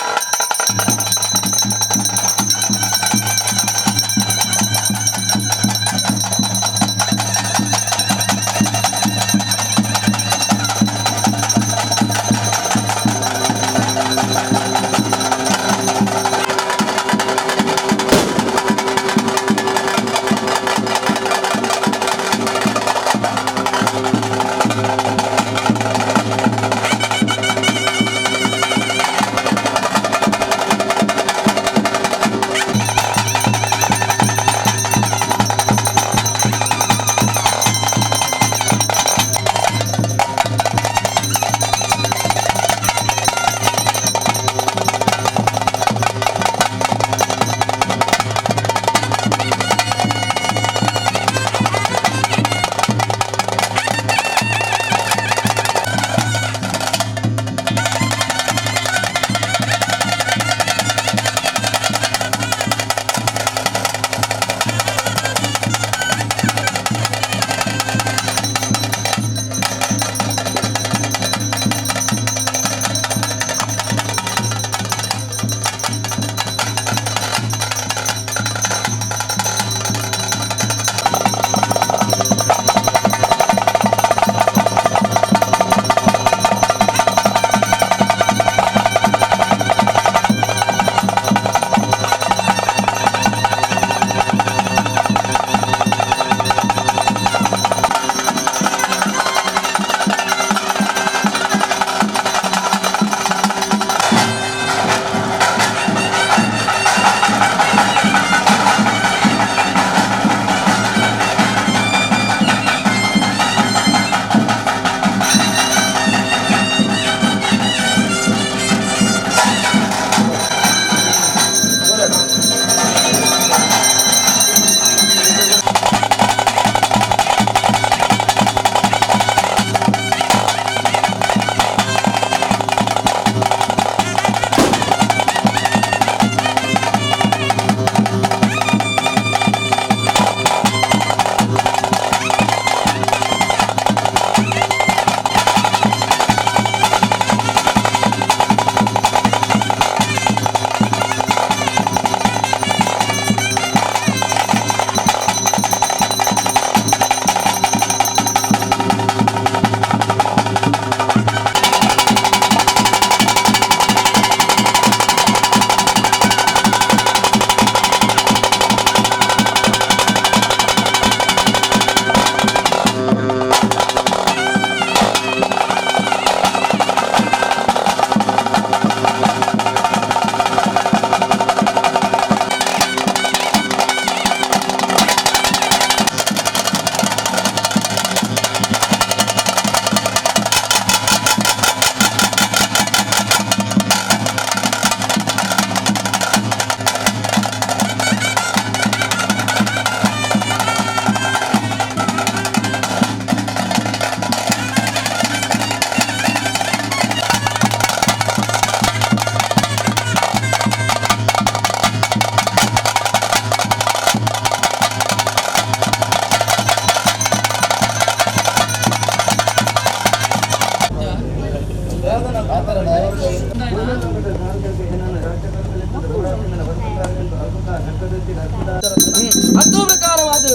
Speaker 4: ಅದು ಪ್ರಕಾರವಾದ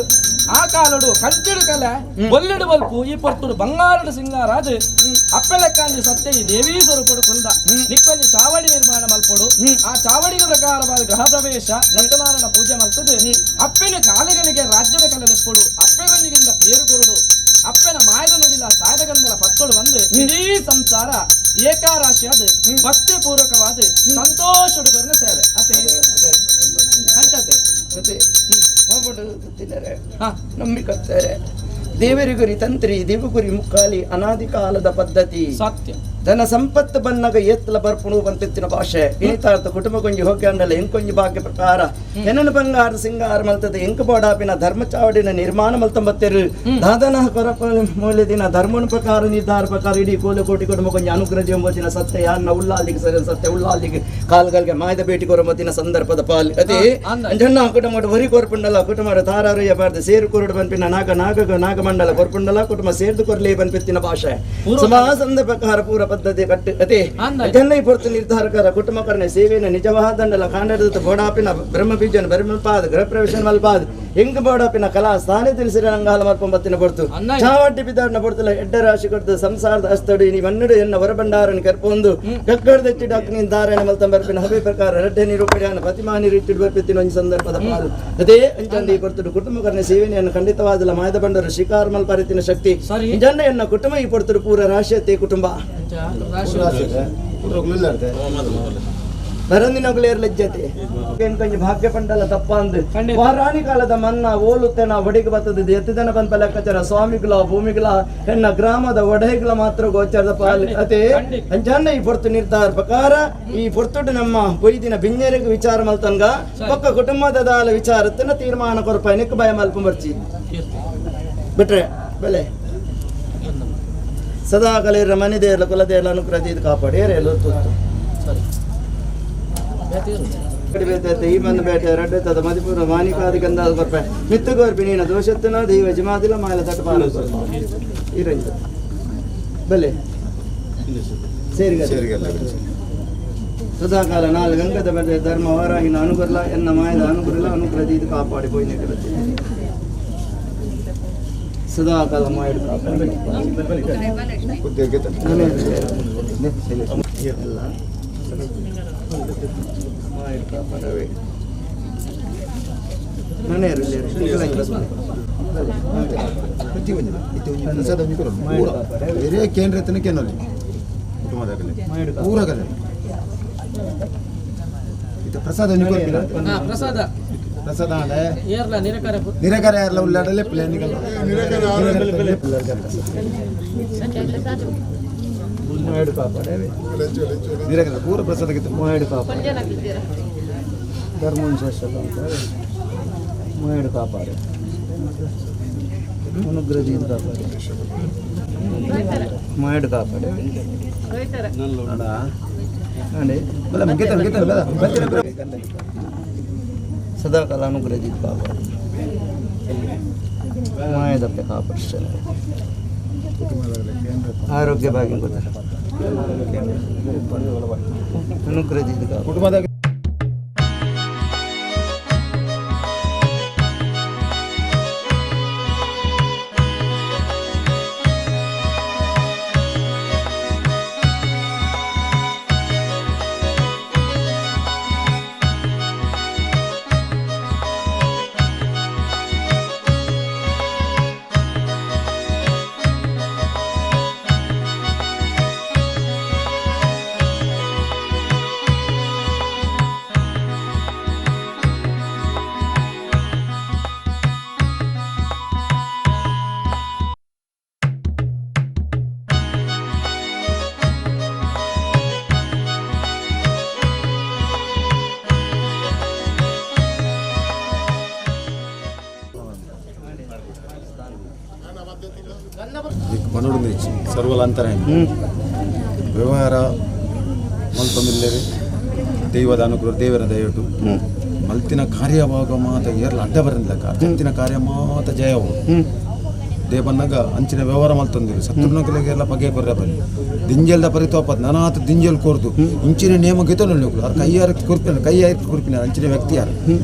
Speaker 4: ಆ ಕಾಲಡು ಕಂಚಡು ಕಲೆ ಬೊಲ್ಲಿಡು ಬಲ್ಪು ಈ ಪೊರ್ತುಡು ಬಂಗಾರಡು ಸಿಂಗಾರಾದ ಅಪ್ಪೆಲೆಕ್ಕಾಂಜಿ ಸತ್ಯ ಈ ದೇವೀ ಸ್ವರೂಪಡು ಕುಲ್ದ ನಿಕ್ಕೊಂಜಿ ಚಾವಡಿ ನಿರ್ಮಾಣ ಮಲ್ಪಡು ಆ ಚಾವಡಿಗೆ ಪ್ರಕಾರವಾದ ಗೃಹ ಪ್ರವೇಶ ಸತ್ಯನಾರಾಯಣ ಪೂಜೆ ಮಲ್ತದೆ ಅಪ್ಪೆನ ಕಾಲಿಗಳಿಗೆ ರಾಜ್ಯದ ಕಲೆ ನೆಪ್ಪುಡು ಅಪ್ಪೆಗೊಂಜಿಗಿಂದ ಪೇರು ಕೊರುಡು ಅಪ್ಪನ ಮಾಯದ ನುಡಿಲ ಸಾಯದ ಗಂಧಲ ಪತ್ತೊಡು ಬಂದು ಇಡೀ ಸಂಸಾರ ಏಕಾರಾಶಿಯಾದ ಭಕ್ತಿ ಪೂರ್ವಕವಾದ ಸಂತೋಷ ಸೇವೆ ಅತೆ ಅಂಚತೆ
Speaker 5: ನಂಬಿಕತ್ತಾರೆ ದೇವರಿಗುರಿ ತಂತ್ರಿ ದೇವಗುರಿ ಮುಕ್ಕಾಲಿ ಅನಾದಿ ಕಾಲದ ಪದ್ಧತಿ
Speaker 4: ಸತ್ಯ.
Speaker 5: ಧನ ಸಂಪತ್ತು ಬನ್ನಗ ಏತ್ತಲ ಬರ್ಪುಣು ಬಂತಿತ್ತಿನ ಭಾಷೆ ಇನಿತಾರ್ಥ ಕುಟುಂಬ ಕೊಂಜಿ ಹೋಗಿ ಅಂಡಲ ಎಂಕೊಂಜಿ ಭಾಗ್ಯ ಪ್ರಕಾರ ಎನ್ನನು ಬಂಗಾರ ಸಿಂಗಾರ ಮಲ್ತದ ಎಂಕು ಬೋಡಾಪಿನ ಧರ್ಮ ಚಾವಡಿನ ನಿರ್ಮಾಣ ಮಲ್ತಂಬತ್ತೆರು ದಾದನ ಕೊರಪ ಮೂಲ್ಯದಿನ ಧರ್ಮನ ಪ್ರಕಾರ ನಿರ್ಧಾರ ಪ್ರಕಾರ ಇಡೀ ಕೋಲು ಕೋಟಿ ಕುಟುಂಬ ಕೊಂಜಿ ಅನುಗ್ರಹ ಎಂಬುದಿನ ಸತ್ಯ ಯಾನ್ನ ಉಳ್ಳಾಲಿಗೆ ಸರಿ ಸತ್ಯ ಉಳ್ಳಾಲಿಗೆ ಕಾಲ್ಗಳಿಗೆ ಮಾಯದ ಭೇಟಿ ಕೊರಮತಿನ ಸಂದರ್ಭದ ಪಾಲ್ ಅದೇ ಜನ್ನ ಕುಟುಂಬ ಹೊರಿ ಕೊರ್ಪುಂಡಲ ಕುಟುಂಬ ತಾರಾರಯ್ಯ ಬಾರ್ದ ಸೇರು ಕೊರಡು ಬನ್ಪಿನ ನಾಗ ನಾಗ ನಾಗಮಂಡಲ ಕೊರ್ಪುಂಡಲ ಕುಟುಂಬ ಸೇರ್ದು ಕೊರ್ಲಿ ಬನ್ಪಿತ್ತಿನ ಭಾಷೆ ಸಮಾ ಸಂದರ್ಭ ಪ್ರಕಾರ ಪೂರ ಪದ್ಧತಿ ಕಟ್ಟು ಅದೇ ಜನ್ನೈ ಪೊರ್ತು ನಿರ್ಧಾರಕರ ಕುಟುಂಬಕರಣ ಸೇವೆನ ನಿಜವಾದಂಡಲ ಕಾಂಡದ ಬೋಡಾಪಿನ ಬ್ರಹ್ಮ ಬೀಜನ ಬ್ರಹ್ಮಪಾದ ಗೃಹ ಪ್ರವೇಶ ಮಲ್ಪಾದ ಹೆಂಗ್ ಬೋಡಾಪಿನ ಕಲಾ ಸ್ಥಾನ ತಿಳಿಸಿರ ಅಂಗಾಲ ಮಲ್ಪೊಂಬತ್ತಿನ ಪೊರ್ತು ಚಾವಟ್ಟಿ ಬಿದ್ದಾಡಿನ ಪೊರ್ತುಲ ಎಡ್ಡ ರಾಶಿ ಕೊಡ್ತು ಸಂಸಾರದ ಅಸ್ತಡು ನೀ ಮನ್ನುಡು ಎನ್ನ ಹೊರಭಂಡಾರನ ಕರ್ಪೊಂದು ಕಕ್ಕಡ್ದೆಚ್ಚಿ ಡಾಕ್ ನೀನ್ ಧಾರಣ ಮಲ್ತಂಬರ್ಪಿನ ಹಬೆ ಪ್ರಕಾರ ರಡ್ಡೆ ನಿರೂಪಣೆಯನ್ನು ಪ್ರತಿಮಾ ನಿರೀಕ್ಷೆ ಬರ್ಪಿತ್ತಿನ ಒಂದು ಸಂದರ್ಭದ ಪಾಲು ಅದೇ ಅಂಚಂದಿ ಪೊರ್ತುಡು ಕುಟುಂಬಕರಣ ಸೇವೆಯನ್ನು ಖಂಡಿತವಾದಲ ಮಾಯದ ಬಂಡರು ಶಿಕಾರ ಮಲ್ಪರಿತಿನ ಶಕ್ತಿ ಜನ್ನ ಎನ್ನ ಕುಟುಂಬ ಈ ಪೊರ್ತುಡು ಪೂರ ರಾಶಿಯತೆ ಕುಟುಂಬ ಬರಂದಿನಗುಲೇರ್ ಲಜ್ಜತೆ ಕೊಂಚ ಭಾಗ್ಯ ಪಂಡಲ ತಪ್ಪ ಅಂದು ವಾರಾಣಿ ಕಾಲದ ಮನ್ನ ಓಲುತ್ತೆನ ಒಡಿಗೆ ಬತ್ತದ ಎತ್ತಿದನ ಬಂದ ಲೆಕ್ಕಾಚಾರ ಸ್ವಾಮಿಗಳ ಭೂಮಿಗಳ ಎನ್ನ ಗ್ರಾಮದ ಒಡೆಗಳ ಮಾತ್ರ ಗೋಚರದ ಪಾಲ್ ಅದೇ ಅಂಜನ್ನ ಈ ಪೊರ್ತು ನಿರ್ಧಾರ ಪ್ರಕಾರ ಈ ಪೊರ್ತುಡು ನಮ್ಮ ಬೊಯ್ದಿನ ಬಿಂಜರಿಗೆ ವಿಚಾರ ಮಲ್ತನ್ಗ ಪಕ್ಕ ಕುಟುಂಬದ ದಾಲ ವಿಚಾರತ್ತನ ತೀರ್ಮಾನ ಕೊರಪ ಎನಕ್ಕೆ ಭಯ ಮಲ್ಪ ಬರ್ಚಿ ಬಿಟ್ರೆ ಬೆಲೆ ಸದಾ ಕಲೆರ ಮನೆ ದೇರ್ಲ ಕುಲ ದೇರ್ಲ ಅನುಗ್ರಹ ಇದು ಕಾಪಾಡಿ ಏರೆಲ್ಲ ಈ ಬಂದ ಬೇಟೆ ರಡ್ಡೆ ಮದಿಪುರ ಮಾನಿಕಾದಿ ಗಂಧ ಬರ್ಪ ಮಿತ್ತು ಗೋರ್ಪಿ ನೀನ ದೋಷತ್ತನ ದೈವ ಜಿಮಾದಿಲ ಮಾಲ ತಟಪಾಲ ಇರಂಜ ಬಲೆ ಸೇರಿ ಸದಾಕಾಲ ನಾಲ್ ಗಂಗದ ಬಲೆ ಧರ್ಮ ವಾರಾಹಿನ ಅನುಗುರ್ಲ ಎನ್ನ ಮಾಯದ ಅನುಗುರ್ಲ ಅನುಗ್ರಹ ಇದು ಕಾಪಾಡಿ ಪೋಯಿ ಸದಾಕಾಲ ಮಾಯಡು ಕಾಪಾಡಿ
Speaker 3: ಪ್ರಸಾದ ಪ್ರಸಾದ ನಿರಕಾರ ಯಾರಲ್ಲ ಉಳ್ಳಾಡಲೆ ಪ್ಲಾನಿಗಲ್ಲ ನಿರಕಾರ ಪೂರ ಪ್ರಸಾದ
Speaker 5: ಧರ್ಮ ಕಾಪಾಡು ಅನುಗ್ರಹ ಕಾಪಾಡು ಮಾಯಡು ಕಾಪಾಡು ಸದಾಕಾಲ ಅನುಗ್ರಹ ಕಾಪಾಡು ಮಾಯದಕ್ಕೆ ಕಾಪಾಡು ಆರೋಗ್ಯ ಭಾಗ್ಯ ಅನುಗ್ರಹ
Speaker 3: ಕುಟುಂಬದ ಸರ್ವಲಾಂತರ ವ್ಯವಹಾರ ಮಲ್ತೊಂದಿಲ್ಲೇರಿ ದೈವದ ಅನುಗ್ರಹ ದೇವರ ದಯಟು ಮಲ್ತಿನ ಕಾರ್ಯಭಾಗ ಮಾತ ಏರ್ಲ ಅಡ್ಡ ಬರಂದಿಲ್ಲ ಜತ್ತಿನ ಕಾರ್ಯ ಮಾತ ಜಯವು ದೇವನ್ನಾಗ ಅಂಚಿನ ವ್ಯವಹಾರ ಮಲ್ತೊಂದಿರು ಸತ್ರುನಕಲಿಗೆ ಎಲ್ಲ ಪಗೆ ಕೊರ್ರೆ ಬಲ್ಲಿ ದಿಂಜಲ್ದ ಪರಿತೋಪತ್ ನಾನಾತ ದಿಂಜಲ್ ಕೋರ್ದು ಇಂಚಿನ ನೇಮ ಗಿತೊನ್ನು ಅವ್ರ ಕೈಯಾರ ಕೊರ್ಪಿನ ಕೈಯಾರ ಕೊರ್ಪಿನ ಅಂಚಿನ ವ್ಯಕ್ತಿ ಯಾರು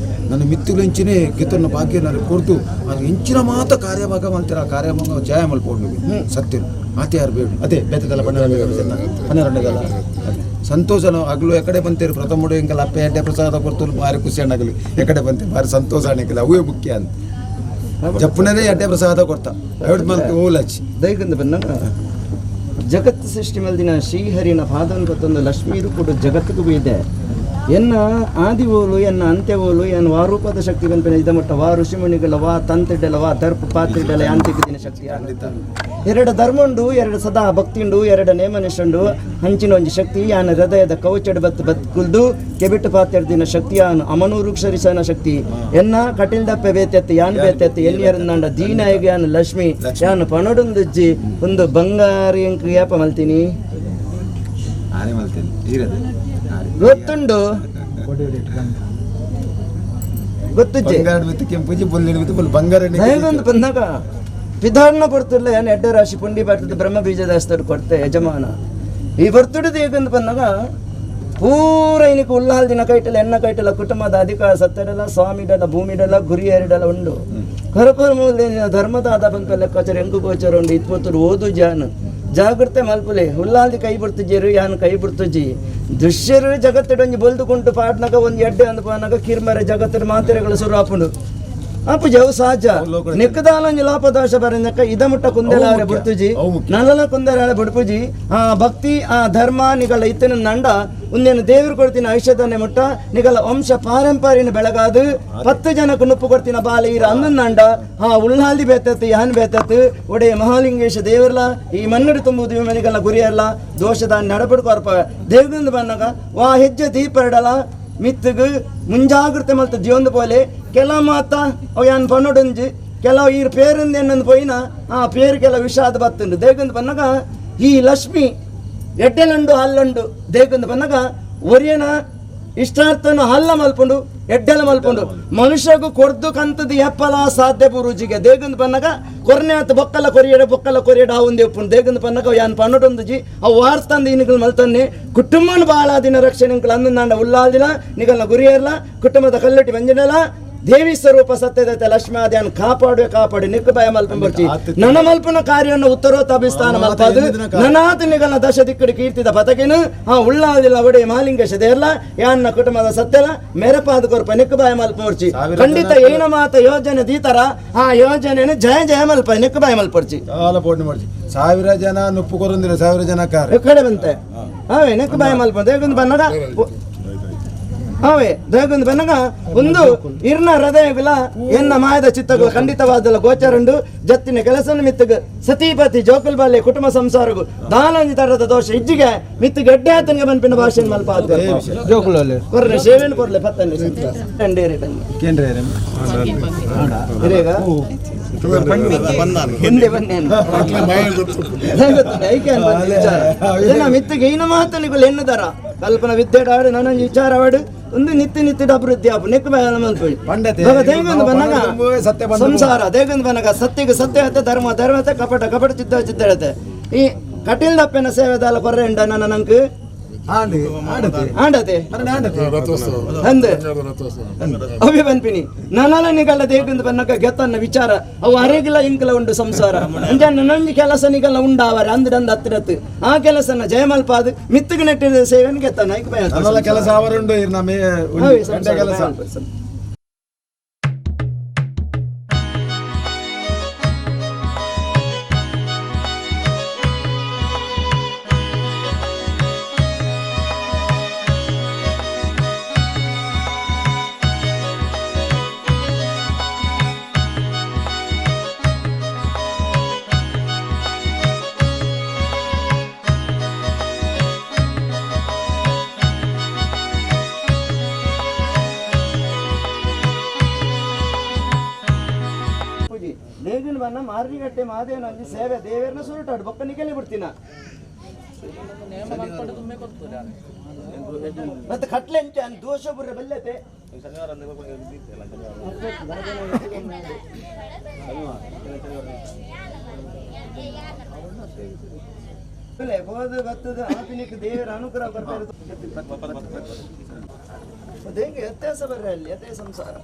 Speaker 3: ನನ್ನ ಮಿತ್ತುಗಳು ಇಂಚಿನೇ ಗಿತೊನ್ನ ಭಾಗ್ಯ ನಾನು ಕೊರ್ದು ಅದು ಇಂಚಿನ ಮಾತ ಕಾರ್ಯಭಾಗ ಮಲ್ತಿರ ಆ ಕಾರ್ಯಭಾಗ ಜಯ ಮಲ್ಪೋಡು ಸತ್ಯರು ಆತೆ ಯಾರು ಬೇಡ ಅದೇ ಬೇತದಲ್ಲ ಪನ್ನೆರಡದಲ್ಲ ಸಂತೋಷನ ಅಗಲು ಎಕಡೆ ಬಂತೇರು ಪ್ರಥಮ ಇಂಕಲ್ಲ ಅಪ್ಪೆ ಎಡ್ಡೆ ಪ್ರಸಾದ ಕೊಡ್ತು ಭಾರಿ ಖುಷಿ ಅಣ್ಣಗಲು ಎಕಡೆ ಬಂತೇರು ಭಾರಿ ಸಂತೋಷ ಅಣ್ಣಕಿಲ್ಲ ಅವೇ ಮುಖ್ಯ ಅಂತ ಜಪ್ಪುನದೇ ಎಡ್ಡೆ ಪ್ರಸಾದ ಕೊಡ್ತಾ ಎರಡು ಮಂತ್ ಓಲಚ್ಚಿ
Speaker 5: ದೈಗಂದ ಬಂದಾಗ ಜಗತ್ತು ಸೃಷ್ಟಿ ಮಲ್ದಿನ ಶ್ರೀಹರಿನ ಪಾದನ್ ಗೊತ್ತೊಂದು ಲಕ್ಷ್ಮೀರು ಕೂಡ ಜಗತ್ತಿಗೂ ಇದೆ. ಎನ್ನ ಆದಿ ಓಲು ಎನ್ನ ಅಂತ್ಯ ಓಲು ಎನ್ನ ವಾರೂಪದ ಶಕ್ತಿ ಬಂಪಿನ ಇದ ಮಟ್ಟ ವಾ ಋಷಿಮುನಿಗಳ ವಾ ತಂತಿಡಲ ವಾ ದರ್ಪ ಪಾತ್ರಿಡಲ ಯಾಂತ್ರಿಕ ದಿನ ಶಕ್ತಿ ಎರಡು ಧರ್ಮುಂಡು ಎರಡು ಸದಾ ಭಕ್ತಿಂಡು ಎರಡು ನೇಮನಿಷುಂಡು ಹಂಚಿನ ಒಂಜಿ ಶಕ್ತಿ ಯಾನ ಹೃದಯದ ಕೌಚಡ್ ಬತ್ ಬತ್ಕುಲ್ದು ಕೆಬಿಟ್ಟು ಪಾತ್ಯರ್ದಿನ ಶಕ್ತಿ ಯಾನು ಅಮನೂರು ಕ್ಷರಿಸನ ಶಕ್ತಿ ಎನ್ನ ಕಟಿಲ್ ದಪ್ಪೆ ಬೇತೆತ್ತು ಯಾನ್ ಬೇತೆತ್ತು ಎಲ್ಲಿಯರಂದಾಂಡ ದೀನಾಯಿಗೆ ಯಾನು ಲಕ್ಷ್ಮಿ ಯಾನು ಪಣಡುಂದುಜ್ಜಿ ಒಂದು ಬಂಗಾರಿ ಎಂಕ್ ಯಾಪ ಮಲ್ತೀನಿ ಗೊತ್ತುಂಡು ಗೊತ್ತುಜ್ಜಿ ದಯಗೊಂದು ಬಂದಾಗ ಪಿಧಾರಣ ಬರ್ತುಲ್ಲ ಏನು ಎಡ್ಡ ರಾಶಿ ಪುಂಡಿ ಬರ್ತದೆ ಬ್ರಹ್ಮ ಬೀಜದಾಸ್ತರು ಕೊಡ್ತೆ ಯಜಮಾನ ಈ ಬರ್ತುಡದು ಹೇಗಂದು ಬಂದಾಗ ಪೂರ ಇನಿಕ್ ಉಲ್ಲಾಲ್ ದಿನ ಕೈಟಲ ಎನ್ನ ಕೈಟಲ ಕುಟುಂಬದ ಅಧಿಕಾರ ಸತ್ತಡಲ ಸ್ವಾಮಿಡಲ ಭೂಮಿಡಲ ಗುರಿಯರಿಡಲ ಉಂಡು ಕರಪುರ ಮೂಲ ಧರ್ಮದ ಆದ ಬಂಕ ಲೆಕ್ಕಾಚಾರ ಹೆಂಗು ಗೋಚರ ಉಂಡು ಇತ್ಪತ್ತುಡು ಓದು ಜಾನು ಜಾಗೃತೆ ಮಲ್ಪುಲೆ ಉಲ್ಲಾಲ್ದಿ ಕೈ ಬಿಡ್ತುಜ್ಜೇರು ಯಾನು ಕೈ ಬಿಡ್ತುಜ್ಜಿ ದುಶ್ಯರು ಜಗತ್ತಿಡೊಂಜಿ ಬೊಲ್ದುಕುಂಟು ಪಾಡ್ನಾಗ ಒಂದು ಎಡ್ಡೆ ಅಂದು ಪಾನಾಗ ಕಿರ್ಮರೆ ಜಗತ್ತಿನ ಮಾತೆರೆಗಳು ಸುರು ಆಪುಂಡು ಅಪ್ಪು ಜವು ಸಹಜ ನಿಕ್ಕದಾಲಂಜಿ ಲಾಪದೋಷ ಬರಂದಕ್ಕ ಇದ ಮುಟ್ಟ ಕುಂದೆಲಾರೆ ಬಿಡ್ತುಜಿ ನಲ್ಲನ ಕುಂದೆಲಾರೆ ಬಿಡ್ಪುಜಿ ಆ ಭಕ್ತಿ ಆ ಧರ್ಮ ನಿಗಳ ಇತ್ತಿನ ನಂಡ ಒಂದೇನು ದೇವರು ಕೊಡ್ತೀನಿ ಐಷಧನೆ ಮುಟ್ಟ ನಿಗಲ ವಂಶ ಪಾರಂಪರ್ಯನ ಬೆಳಗಾದು 10 ಜನಕ್ಕೆ ನುಪ್ಪು ಕೊಡ್ತೀನ ಬಾಲ ಈರ ಅಂದಂಡ ಆ ಉಳ್ಳಾಲ್ದಿ ಬೇತತ್ತು ಯಾನ್ ಬೇತತ್ತು ಒಡೆಯ ಮಹಾಲಿಂಗೇಶ ದೇವರ್ಲ ಈ ಮನ್ನಡಿ ತುಂಬುವುದು ಮನೆಗೆಲ್ಲ ಗುರಿಯರ್ಲ ದೋಷದ ನಡಬಡ್ಕೊರ್ಪ ದೇವದಿಂದ ಬಂದಾಗ ವಾ ಹೆಜ್ಜೆ ದೀಪ ಇಡಲ ಮಿತ್ತಗು ಮುಂಜಾಗ್ರತೆ ಮಲ್ತ ಜೀವನ ಪೋಲೆ ಕೆಲ ಮಾತ ಅವು ಯಾನ್ ಪನ್ನೊಡಂಜಿ ಕೆಲವು ಈ ಪೇರಿಂದ ಏನಂದು ಪೋಯಿನ ಆ ಪೇರು ಕೆಲ ವಿಷಾದ ಬತ್ತುಂಡು ದೇಗಂದು ಬನ್ನಾಗ ಈ ಲಕ್ಷ್ಮಿ ಎಡ್ಡೆಲಂಡು ಹಲ್ಲಂಡು ದೇಗಂದು ಬನ್ನಾಗ ಒರಿಯನ ಇಷ್ಟಾರ್ಥನ ಹಲ್ಲ ಮಲ್ಪುಂಡು ಎಡ್ಡೆಲ ಮಲ್ಪುಂಡು ಮನುಷ್ಯಗೂ ಕೊಡ್ದು ಕಂತದ್ದು ಎಪ್ಪಲ ಸಾಧ್ಯ ಪುರುಜಿಗೆ ದೇಗಂದು ಬನ್ನಾಗ ಕೊರ್ನೆ ಆತ ಬೊಕ್ಕಲ ಕೊರಿಯಡ ಬೊಕ್ಕಲ ಕೊರಿಯಡ ಆ ಒಂದು ಎಪ್ಪುಂಡು ದೇಗಂದು ಪನ್ನಗ ಯಾನ್ ಪನ್ನೊಡೊಂದುಜಿ ಅವು ವಾರ್ತಂದು ಇನಿಗಳು ಮಲ್ತನ್ನೆ ಕುಟುಂಬನ ಬಾಳ ದಿನ ರಕ್ಷಣೆ ಅಂದಂದಾಂಡ ಉಲ್ಲಾಲ್ದಿನ ನಿಗಲ್ನ ಗುರಿಯರ್ಲ ಕುಟುಂಬದ ಕಲ್ಲಟ್ಟಿ ಮಂಜಿನಲ ದೇವಿ ಸ್ವರೂಪ ಸತ್ಯದತೆ ಲಕ್ಷ್ಮಾದ್ಯಾನ್ ಕಾಪಾಡುವೆ ಕಾಪಾಡು ನಿಕ್ಕು ಭಯ ಮಲ್ಪನ್ ಬರ್ಚಿ ನನ್ನ ಮಲ್ಪನ ಕಾರ್ಯವನ್ನು ಉತ್ತರೋತ್ತಾಭಿಸ್ಥಾನ ಮಲ್ಪದು ನನಾತ ನಿಗಲ್ನ ದಶ ದಿಕ್ಕಡು ಕೀರ್ತಿದ ಪತಕಿನ ಆ ಉಳ್ಳಾದಿಲ್ಲ ಒಡೆ ಮಾಲಿಂಗೇಶ ದೇರ್ಲ ಯಾನ್ನ ಕುಟುಂಬದ ಸತ್ಯಲ ಮೆರಪಾದ ಕೊರ್ಪ ನಿಕ್ಕು ಭಯ ಮಲ್ಪರ್ಚಿ ಖಂಡಿತ ಏನ ಮಾತ ಯೋಜನೆ ದೀತರ ಆ ಯೋಜನೆಯನ್ನು ಜಯ ಜಯ ಮಲ್ಪ ನಿಕ್ಕು ಭಯ ಮಲ್ಪರ್ಚಿ
Speaker 3: ಸಾವಿರ ಜನ ನುಪ್ಪು ಕೊರೊಂದಿಲ್ಲ 1000 ಜನ ಕಾರ್
Speaker 5: ಕಡೆ ಬಂತೆ ಅವೇ ನಿಕ್ಕು ಭಯ ಮಲ್ಪ ದೇಗುಂದು ಬನ್ನಗ ಅವೇ ದೇಗುಂದು ಬನ್ನಗ ಒಂದು ಇರ್ನ ಹೃದಯಗಳ ಎನ್ನ ಮಾಯದ ಚಿತ್ತಗಳು ಖಂಡಿತವಾದಲ್ಲ ಗೋಚರಂಡು ಜತ್ತಿನ ಕೆಲಸ ಮಿತ್ತಗ ಸತೀಪತಿ ಜೋಕುಲ್ ಬಾಲ್ಯ ಕುಟುಂಬ ಸಂಸಾರಗು ದಾನಂಜಿ ತರದ ದೋಷ ಇಜ್ಜಿಗೆ ಮಿತ್ತು ಗಡ್ಡೆ ಆತನಿಗೆ ಬನ್ಪಿನ ಭಾಷೆ ಮಲ್ಪ ಕೊರ್ನೆ ಸೇವೆನು ಕೊರ್ಲೆ ಪತ್ತನೆ ಕಂಡೇರಿ ಬನ್ನಿ ಹಿಂದೆ ಬನ್ನಿ ಮಿತ್ತಿಗೆ ಏನ ಮಾತನಿಗಳು ಎನ್ನುದಾರ ಕಲ್ಪನಾ ವಿದ್ಯೆಡಾಡು ನನ್ನ ವಿಚಾರವಾಡು ಒಂದು ನಿತ್ಯ ನಿತ್ಯದ ಅಭಿವೃದ್ಧಿ ಆಪು ನೆಕ್ಕು ದೇಗಂದು ಬಂದಾಗ ಸಂಸಾರ ದೇಗಂದು ಬಂದಾಗ ಸತ್ಯಕ್ಕೆ ಸತ್ಯ ಆಯ್ತೆ ಧರ್ಮ ಧರ್ಮ ಆಯ್ತೆ ಕಪಟ ಕಪಟ ಚಿತ್ತ ಚಿತ್ತ ಹೇಳುತ್ತೆ ಈ ಕಟೀಲ್ ದಪ್ಪನ ಸೇವೆದಾಲ ಕೊರ್ರೆ ಉಂಡ ನನ್ನ ನಂಗೆ ಆಂಡತೆ ಅಂದ ಅವಿ ಬನ್ಪಿನಿ ನನ್ನಲ ನಿಗಲ್ಲ ದೇಗಂದು ಬನ್ನಕ ಗೆತ್ತನ್ನ ವಿಚಾರ ಅವು ಅರೆಗಿಲ್ಲ ಇಂಕಲ ಉಂಡು ಸಂಸಾರ ಅಂಚ ನಂಜಿ ಕೆಲಸ ನಿಗಲ್ಲ ಉಂಡಾವರೆ ಅಂದ್ರಂದ ಹತ್ತಿರತ್ತು ಆ ಕೆಲಸನ ಜಯಮಲ್ಪಾದು ಮಿತ್ತುಗೆ ನೆಟ್ಟಿದ ಸೇವೆನ ಗೆತ್ತನ್ನ
Speaker 3: ಕೆಲಸ ಅವರುಂಡು ಕೆಲಸ.
Speaker 5: ಮಾರಿಗಟ್ಟೆ ಮಾದೇನ ಸೇವೆ ದೇವೇರ್ನ ಸುರುಟಾಡು ಬೊಕ್ಕ ನಿಕಲೆ ಬಿಡ್ತೀನ ಮತ್ತೆ ಕಟ್ಲೆ ಅಂಚೆ ದೋಷ ಬುರ್ರೆ ಬಲ್ಲತೆ ಬೋದು ಬತ್ತದ ಆಪಿನಿಕ್ ದೇವರ ಅನುಗ್ರಹ ಬರ್ತಾರೆ. ಹೆಂಗೆ ವ್ಯತ್ಯಾಸ ಬರ್ರೆ ಅಲ್ಲಿ ಅದೇ ಸಂಸಾರ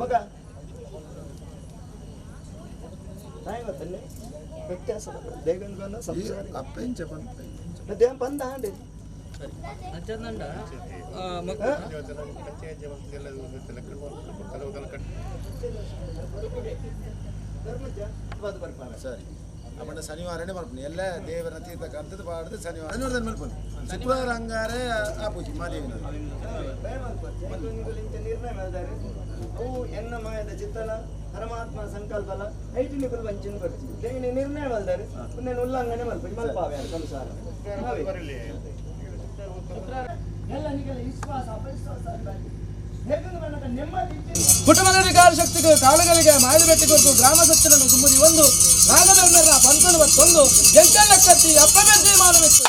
Speaker 5: ಮಗ ಗೊತ್ತಲ್ಲೇ ವ್ಯತ್ಯಾಸ ದೇಗಂದು ಬಂದ ಸಂಸಾರ ದೇವ ಬಂದ ಹಾಂಡಿ
Speaker 3: ಸರಿ. ಅಪ್ಪಂಡ ಶನಿವಾರನೇ ಮಲ್ಪುನಿ ಎಲ್ಲ ದೇವರ ತೀರ್ಥ ಕಂತದ ಪಾಡ್ದು ಶನಿವಾರ ಶನಿವಾರ ಮಲ್ಪುನಿ ಶುಕ್ರವಾರ ಅಂಗಾರೆ ಆಪುಜಿ ಮಾದೇವಿನ
Speaker 5: ನಿರ್ಣಯ ಮಾಡಿದ್ದಾರೆ ಅವು ಎನ್ನ ಮಾಯದ ಚಿತ್ತನ ಪರಮಾತ್ಮ ಸಂಕಲ್ಪಲ ಐಟು ನಿಕುಲು ವಂಚನೆ ಬರ್ತಿ ದೇವಿನ ನಿರ್ಣಯ ಮಾಡಿದ್ದಾರೆ ಉನ್ನೇನು ಉಲ್ಲಂಘನೆ ಮಲ್ಪುನಿ ಮಲ್ಪಾವೆ ಸಂಸಾರ ಎಲ್ಲ ನಿಗಲ ವಿಶ್ವಾಸ ಅಪವಿಶ್ವಾಸ ಹೇಗಂದ್ರೆ ನೆಮ್ಮದಿ
Speaker 4: ಕುಟುಂಬದ ವಿಕಾರ ಶಕ್ತಿಗೆ ಕಾಳುಗಳಿಗೆ ಮಾಯದ ಬೆಟ್ಟಿ ಕೊಟ್ಟು ಗ್ರಾಮ ಸಚ್ಚನನ್ನು ಸುಮ್ಮದಿ ಒಂದು ನಾಗಧರ್ಮರ ಪಂತನು ಮತ್ತೊಂದು ಎಂತೆಲ್ಲ ಕತ್ತಿ ಅಪ್ಪಮೆದ್ದೆ ಮಾನವಿತ್ತು.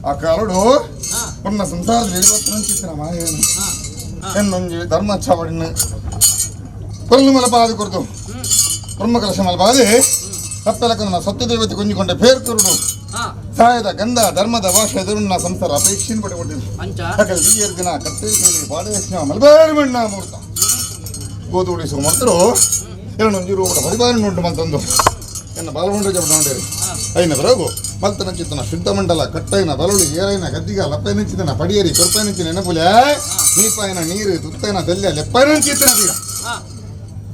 Speaker 7: ಆ ಕಾಲಡು ಪೊನ್ನ ಸಂಸಾರದ 25 ಮಾಯೇನು ಎನ್ನೊಂಜಿ ಧರ್ಮ ಚಾವಡಿನ ಕೊಲ್ಲು ಮಲಪಾದಿ ಕೊರ್ದು ಬ್ರಹ್ಮಕಲಶ ಮಲಪಾದಿ ತಪ್ಪೆಲಕನ ಸತ್ಯದೇವತೆ ಕೊಂಜಿಕೊಂಡೆ ಪೇರ್ ಕುರುಡು ಸಾಯದ ಗಂಧ ಧರ್ಮದ ಭಾಷೆ ಎದುರುಣ್ಣ ಸಂಸಾರ ಅಪೇಕ್ಷೆಯನ್ನು ಪಡೆಕೊಂಡಿದ್ದು ಸಕಲ ದಿನ ಕತ್ತರಿ ಬಾಡೇಶ್ನ ಮಲಬಾರಿ ಮಣ್ಣ ಮೂರ್ತ ಗೋಧೂಳಿಸುವ ಮಂತರು ಎರಡೊಂದು ರೂಪದ ಪರಿವಾರ ಉಂಟು ಮಂತಂದು ಎನ್ನ ಬಾಲಮಂಡ ಜಬಡೇರಿ ಐನ ಬರಗು ಮಲ್ತನ ಚಿತ್ತನ ಶುದ್ಧ ಮಂಡಲ ಕಟ್ಟೈನ ಬಲುಳಿ ಏರೈನ ಗದ್ದಿಗ ಲಪ್ಪೈನ ಚಿತ್ತನ ಪಡಿಯರಿ ಕೊರ್ಪೈನ ಚಿನ್ನ ನೆನಪುಲೆ ನೀಪಾಯನ ನೀರು ತುತ್ತೈನ ದಲ್ಯ ಲೆಪ್ಪೈನ ಚಿತ್ತನ ಬೀಗ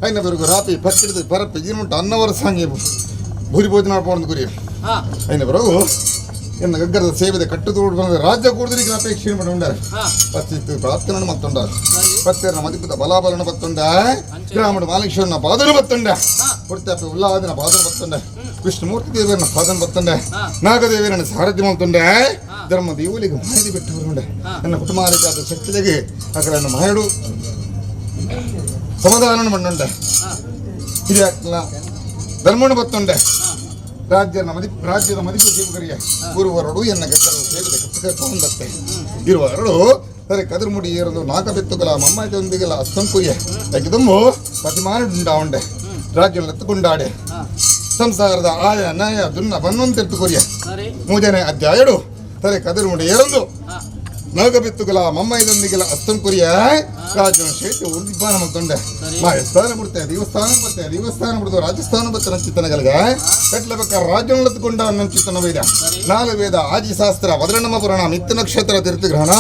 Speaker 7: ಐನ ಬರಗು ರಾಪಿ ಪಕ್ಕಿಡಿದು ಪರಪ್ಪಿ ಜೀರ್ಮುಂಟು ಅನ್ನವರ ಸಾಂಗಿ ಭೂರಿ ಭೋಜನ ಪೋಣದ ಕುರಿ ಐನ ಬರಗು ಎನ್ನ ಗಗ್ಗರದ ಸೇವೆದ ಕಟ್ಟುತೋಡು ಬಂದ ರಾಜ್ಯ ಕೂಡದರಿಗೆ ಅಪೇಕ್ಷೆ ಮಾಡಿ ಉಂಡಾರೆ ಪತ್ತಿತ್ತು ಪ್ರಾರ್ಥನೆ ಮತ್ತುಂಡಾರೆ ಪತ್ತೆರನ ಮದಿಪುತ ಬಲಾಬಲನ ಬತ್ತುಂಡ ಗ್ರಾಮಡು ಮಾಲೇಶ್ವರನ ಪಾದನ ಬತ್ತುಂಡ ಕೊಡ್ತಾಪೆ ಉಲ್ಲಾದಿನ ಪಾದನ ಬತ್ತುಂಡ ವಿಷ್ಣುಮೂರ್ತಿ ದೇವರನ್ನ ಪಾದನ ಬತ್ತುಂಡ ನಾಗದೇವರನ್ನ ಸಾರಥ್ಯ ಮಲ್ತುಂಡೆ ಧರ್ಮ ದೇವುಲಿಗೆ ಮಾಹಿತಿ ಬಿಟ್ಟು ನನ್ನ ಕುಟುಂಬ ಶಕ್ತಿಗೆ ಅಕಡನ್ನು ಮಾಯಡು ಸಮಾಧಾನ ಮಣ್ಣುಂಡೆ ಹಿರಿಯಾಕ್ಲ ಧರ್ಮಣ ಬತ್ತುಂಡೆ ರಾಜ್ಯದ ರಾಜ್ಯದ ಮದಿಪು ಜೀವಕರಿಗೆ ಗುರುವರಡು ಎನ್ನ ಗದ್ದರ ಸೇರಿದ ಕತ್ತಂದತ್ತೆ ಇರುವರಡು ಸರಿ ಕದುರುಮುಡಿ ಏರದು ನಾಕಬೆತ್ತುಗಲ ಮಮ್ಮದೊಂದಿಗೆಲ ಅಸ್ತಂಕುರಿಯ ತೆಗೆದುಂಬು ಪ್ರತಿಮಾನುಂಡಾ ಉಂಡೆ ರಾಜ್ಯ ಎತ್ತುಕೊಂಡಾಡೆ ಸಂಸಾರದ ಆಯ ನಯ ದುನ್ನ ಬನ್ನೊಂತೆತ್ತು ಕೊರಿಯ ಮೂಜನೆ ಅಧ್ಯಾಯಡು ಸರಿ ಕದುರುಮುಡಿ ಏರೊಂದು ನಾಗಬೆತ್ತುಗಲ ಮಮ್ಮೈದೊಂದಿಗೆಲ ಅಸ್ತಂಕುರಿಯ ರಾಜ್ಯನ ಶೇಷ ಉರ್ದಿಪಾನ ಮತ್ತೊಂಡೆ ಮಾಯಸ್ಥಾನ ಬಿಡ್ತೆ ದೇವಸ್ಥಾನ ಬತ್ತೆ ದೇವಸ್ಥಾನ ಬಿಡ್ತು ರಾಜಸ್ಥಾನ ಬತ್ತೆ ನಂಚಿತ್ತನಗಲ್ಗ ಕಟ್ಲ ಬೇಕ ರಾಜ್ಯನೊಳತ್ಕೊಂಡ ನಂಚಿತ್ತನ ವೇದ ನಾಲು ವೇದ ಆಜಿ ಶಾಸ್ತ್ರ ವದರಣಮ ಪುರಾಣ ಮಿತ್ತು ನಕ್ಷತ್ರ ತೀರ್ಥಗ್ರಹಣ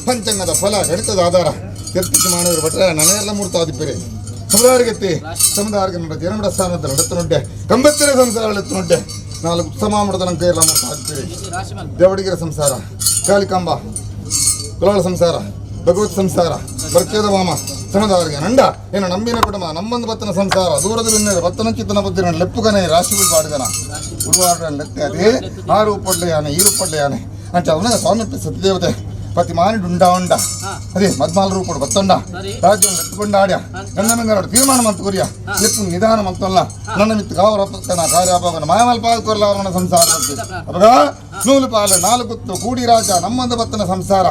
Speaker 7: ಪಂಚಂಗದ ಫಲ ಗಣಿತದ ಆಧಾರ ತೀರ್ಥಕ್ಕೆ ಮಾನವರು ಭಟ್ರ ನನೆಲ್ಲ ಮೂರ್ತಾದಿಪ್ಪರೆ ಸಮುದಾಯಕ್ಕೆ ಸಮುದಾಯಕ್ಕೆ ನಮ್ಮ ಜನಮಡ ಸ್ಥಾನದ ನಡೆತನುಡ್ಡೆ ಕಂಬತ್ತರ ಸಂಸಾರ ಎತ್ತನುಡ್ಡೆ ನಾಲ್ಕು ಸಮಾಮಡದ ನಮ್ಮ ಕೈಯೆಲ್ಲ ಮೂರ್ತಾದಿಪ್ಪರೆ ದೇವಡಿಗೆರ ಸಂಸಾರ ಕಾಳಿಕಾಂಬ ಕುಲಾಳ ಸಂಸಾರ ಭಗವತ್ ಸಂಸಾರ ಬರ್ಕೇದ ಮಾಮ ಸಮದಾರಿಗೆ ನಂಡ ಏನು ನಂಬಿನ ಕುಟುಂಬ ನಮ್ಮಂದು ಬತ್ತನ ಸಂಸಾರ ದೂರದ ಬಿನ್ನೇರು ಬತ್ತನ ಚಿತ್ತನ ಬತ್ತಿನ ಲೆಪ್ಪುಗನೆ ರಾಶಿಗಳು ಪಾಡುಗನ ಉರುವಾಡ ಲೆತ್ತೆ ಅದೇ ಆರು ಪಡ್ಲೆ ಯಾನೆ ಈರು ಪಡ್ಲೆ ಯಾನೆ ಅಂಚ ಅವನ ಸ್ವಾಮಿ ಸತ್ಯದೇವತೆ ಪತಿ ಮಾನಿ ಉಂಡ ಉಂಡ ಅದೇ ಮದ್ಮಾಲ ರೂಪಡು ಬತ್ತೊಂಡ ರಾಜ್ಯವನ್ನು ಎತ್ತುಕೊಂಡಾಡ್ಯ ನನ್ನ ಮಿಂಗನೋಡು ತೀರ್ಮಾನ ಮಂತು ಕೊರಿಯ ಲೆಪ್ಪು ನಿಧಾನ ಮಂತಲ್ಲ ನನ್ನ ಮಿತ್ತು ಕಾವರಪ್ಪನ ಕಾರ್ಯಾಪಗನ ಮಾಯಮಲ್ ಪಾಲ್ ಕೊರಲ ಅವನ ಸಂಸಾರ ಅವಾಗ ನೂಲು ಪಾಲು ನಾಲ್ಕು ಕೂಡಿ ರಾಜ ನಮ್ಮಂದು ಬತ್ತನ ಸಂಸಾರ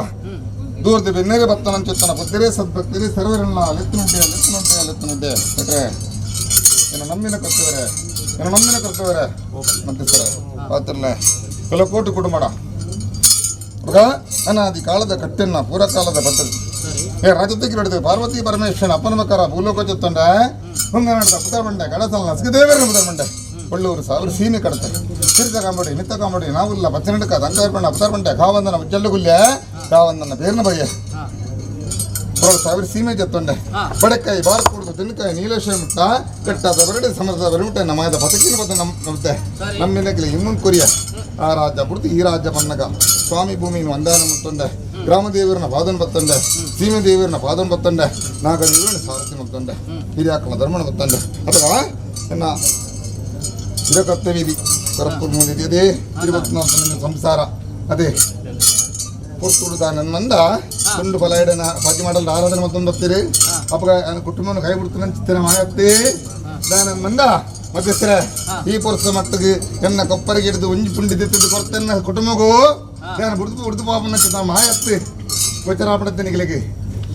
Speaker 7: ದೂರದ ಬೆನ್ನೇರೆ ಬತ್ತನಂಚುತ್ತನ ಬುದ್ಧಿರೇ ಸದ್ಭಕ್ತಿರೇ ಸರ್ವರನ್ನ ಲೆತ್ತನುಂಟೆ ಲೆತ್ತನುಂಟೆ ಲೆತ್ತನುಂಟೆ ಬಿಟ್ರೆ ಏನು ನಂಬಿನ ಕರ್ತವರೆ ಏನು ನಂಬಿನ ಕರ್ತವರೆ ಮಧ್ಯಸ್ಥರ ಪಾತ್ರಲೆ ಕೆಲವು ಕೋಟಿ ಕುಟುಂಬಡ ಮಗ ಅನಾದಿ ಕಾಲದ ಕಟ್ಟೆನ್ನ ಪೂರ್ವಕಾಲದ ಪದ್ಧತಿ ಏ ರಾಜಕ್ಕೆ ನಡೆದ ಪಾರ್ವತಿ ಪರಮೇಶ್ವರನ ಅಪ್ಪನ ಮಕ್ಕರ ಭೂಲೋಕ ಚೊತ್ತಂಡೆ ಹುಂಗ ನಡೆದ ಪುತರ್ಬಂಡೆ ಕಡಸಲ್ ನಸ್ಕದೇವರ ಪುತರ್ಬಂಡೆ ಒಳ್ಳೂರು ಸಾವಿರ ಸೀಮೆ ಕಡತೆ ತಿರುತ ಕಾಂಬಡಿ ಮಿತ್ತ ಕಾಂಬಡಿ ನಾವುಲ್ಲ ಪಚ್ಚನಡ್ಕ ತಂಕಾರ್ಬಂಡ ಪುತರ್ಬಂಡೆ ಕಾವಂದನ ಉಜ್ಜಲ್ಲು ಕಾವಂದನ ಪೇರ್ನ ಬಯ್ಯ ಸಾವಿರ ಸೀಮೆ ಜತ್ತೊಂಡೆ ಬಡಕಾಯಿ ಬಾರ್ ಕುಡ್ದು ತಿನ್ಕಾಯಿ ನೀಲೇಶ್ವರ ಮುಟ್ಟ ಕಟ್ಟಾದ ಬರಡೆ ಸಮರದ ಬರಮುಟ್ಟ ನಮ್ಮದ ಪತಕಿನ ಪದ ನಮ್ಮ ನಮ್ಮಿನಗಲಿ ಇನ್ನೊಂದು ಕೊರಿಯ ಆ ರಾಜ್ಯ ಬಿಡ್ತು ಈ ರಾಜ್ಯ ಬನ್ನಗ ಸ್ವಾಮಿ ಭೂಮಿನ ವಂದಾನ ಮುತ್ತೊಂಡೆ ಗ್ರಾಮದೇವರನ್ನ ಪಾದನ ಬತ್ತಂಡೆ ಸೀಮೆ ದೇವರನ್ನ ಪಾದನ ಬತ್ತಂಡೆ ನಾಗದೇವರನ್ನ ಸಾರಥಿ ಮುತ್ತಂಡೆ ಹಿರಿಯಾಕಳ ಧರ್ಮನ ಬತ್ತಂಡೆ ಅಥವಾ ಎನ್ನ ಇದಕತ್ತೆ ವೀಧಿ ಕರಪ್ಪೂರ್ ಮುಂದೆ ಅದೇ 24 ಸಂಸಾರ ಅದೇ ಪೊರ್ತುಡುದ ನನ್ನಂದ ತುಂಡು ಫಲ ಇಡನ ಪಾಜಿ ಮಾಡಲ್ ಆರಾಧನೆ ಮತ್ತೊಂದು ಬರ್ತೀರಿ ಅಪ್ಪಗ ಕುಟುಂಬನ ಕೈ ಬಿಡ್ತಾನೆ ಚಿತ್ತನ ಮಾಯತ್ತಿ ದಾನಂದ ಮಧ್ಯಸ್ಥರ ಈ ಪೊರ್ಸ ಮಟ್ಟಿಗೆ ಎನ್ನ ಕೊಪ್ಪರಿಗೆ ಹಿಡಿದು ಒಂಜಿ ಪುಂಡಿ ದಿತ್ತದು ಕೊಡ್ತೇನೆ ಕುಟುಂಬಗೂ ನಾನು ಬುಡ್ದು ಉಡ್ದು ಪಾಪನ ಚಿತ್ತ ಮಾಯತ್ತಿ ಗೋಚರಾಪಡತ್ತೇನೆ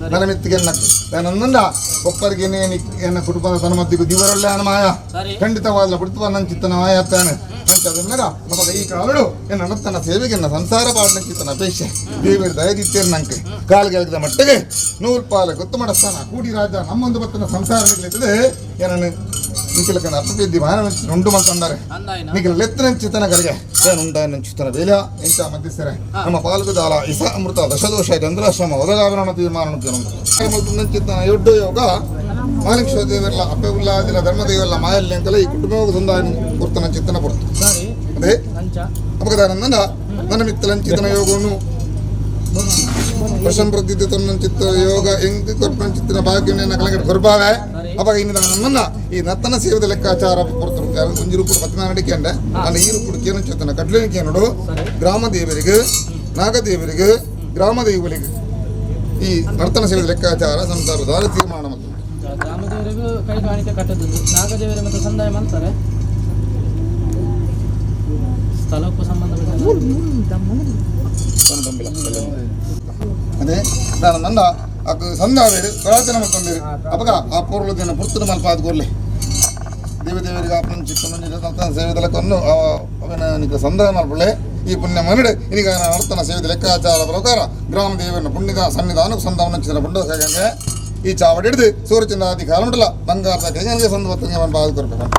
Speaker 7: ನನ್ನ ಮಿತ್ತಿಗೆ ನನ್ನಂದ ಕೊಪ್ಪರಿಗೆ ಎನ್ನ ಕುಟುಂಬದ ತನ್ನ ಮದ್ದಿಗೂ ದಿವರೊಳ್ಳೆ ಮಾಯ ಖಂಡಿತವಾದ ಬಿಡ್ತು ನನ್ನ ಚಿತ್ತನ ಮಾಯತ್ತಾನೆ ಅಂತಾಗ ಅವಾಗ ಈ ಕಾಲಡು ಎನ್ನ ತನ್ನ ಸೇವೆಗೆ ನನ್ನ ಸಂಸಾರ ಪಾಡನ ಚಿತ್ತನ ಅಪೇಕ್ಷೆ ದೇವರು ದಯದಿತ್ತೇರು ನಂಗೆ ಕಾಲ್ಗೆಳಗದ ಮಟ್ಟಿಗೆ ನೂರು ಪಾಲ ಗೊತ್ತು ಮಾಡಸ್ತಾನ ಕೂಡಿ ರಾಜ ನಮ್ಮೊಂದು ಬತ್ತನ ಸಂಸಾರ ನಿಗ್ಲಿತ್ತದೆ ಏನನ್ನು ನಿಖಿಲಕನ ಅಪ್ಪಬಿದ್ದಿ ಮಾನ ಉಂಡು ಮಂತಂದಾರೆ ನಿಖಿಲ ಲೆತ್ತನ ಚಿತ್ತನ ಕಲಿಗೆ ಏನುಂಡ ಚಿತ್ತನ ಬೇಲ ಎಂತ ಮಧ್ಯಸ್ಥರೆ ನಮ್ಮ ಪಾಲ್ಗುದಾಲ ಇಸ ಅಮೃತ ದಶದೋಷ ಚಂದ್ರಾಶ್ರಮ ಒದಗಾವರಣ ತೀರ್ಮಾನ ಚಿತ್ತನ ಯೊಡ್ಡು ಯೋಗ ಮಾಲಿಕ್ಷ ದೇವರಲ್ಲ ಅಪ್ಪೆ ಉಲ್ಲಾದಿಲ್ಲ ಧರ್ಮದೇವಲ್ಲ ಮಾಯಲ್ಯ ಅಂತಲ್ಲ ಈ ಕುಟುಂಬ ಸಂದಾಯ ಪುರ್ತನ ಚಿತ್ತನ ಪುರ್ತು ಅದೇ ಅಪಗದಾನಂದ ನನ್ನ ಮಿತ್ತಲಂಚಿತನ ಯೋಗವನ್ನು ಪ್ರಶಂಪ್ರದಿದ್ದ ತನ್ನ ಚಿತ್ತ ಯೋಗ ಎಂಗ್ ಕೊರ್ಪನ ಚಿತ್ತನ ಭಾಗ್ಯನ ಕಲಗಡೆ ಕೊರ್ಪಾವೆ ಅವಾಗ ಇನ್ನು ನನ್ನ ಈ ನತ್ತನ ಸೇವದ ಲೆಕ್ಕಾಚಾರ ಪುರ್ತರು ಒಂಜಿ ರೂಪುಡು ಪತ್ನ ನಡಿಕೆ ಅಂಡೆ ಅಂಡ ಈ ರೂಪುಡು ಕೇನು ಚೇತನ ಕಡ್ಲಿನ ಕೇನುಡು ಗ್ರಾಮ ದೇವರಿಗೆ ನಾಗದೇವರಿಗೆ ಗ್ರಾಮ ದೇವರಿಗೆ ಈ ನರ್ತನ ಸೇವದ ಲೆಕ್ಕಾಚಾರ ಸಂಸಾರದ ತೀರ್ಮಾನ ಮತ್ತು
Speaker 4: ಗ್ರಾಮದೇವರಿಗೂ ಕೈ ಕಾಣಿಕೆ ಕಟ್ಟದ್ದು ನಾಗದೇವರ ಮತ್ತು ಸಂದಾಯ ಮಾಡ್ತಾರೆ ಸ್ಥಳಕ್ಕೂ ಸಂಬಂಧಪಟ್ಟ
Speaker 7: ಅದೇ ನಾನು ನಂದ ಅಕ್ ಸಂದಾವೇರು ಪ್ರಾರ್ಥನೆ ಮಾಡ್ಕೊಂಡಿರು ಅಪಗ ಆ ಪೊರ್ಲು ದಿನ ಪುರ್ತುಡು ಮಲ್ಪಾದ ಕೊರ್ಲೆ ದೇವ ದೇವರಿಗೆ ಆಪನ ಚಿಕ್ಕನ ಸೇವೆದಲಕ್ಕೊಂದು ಅವನ ನಿಕ ಸಂದಾಯ ಮಲ್ಪುಳ್ಳೆ ಈ ಪುಣ್ಯ ಮನಡು ಇನ್ನೀಗ ನರ್ತನ ಸೇವೆದ ಲೆಕ್ಕಾಚಾರ ಪ್ರಕಾರ ಗ್ರಾಮ ದೇವರನ್ನ ಪುಣ್ಯದ ಸನ್ನಿಧಾನ ಸಂದಾವನ ಚಿತ್ರ ಪುಂಡ ಈ ಚಾವಡಿ ಹಿಡಿದು ಸೂರ್ಯಚಂದ್ರಾದಿ ಕಾಲ ಉಂಟಲ್ಲ ಬಂಗಾರದ ಕೈಗೆ ಸಂದ ಬರ್ತಂಗೆ ಅವನ ಬಾದು ಕೊರ್ಬೇಕು.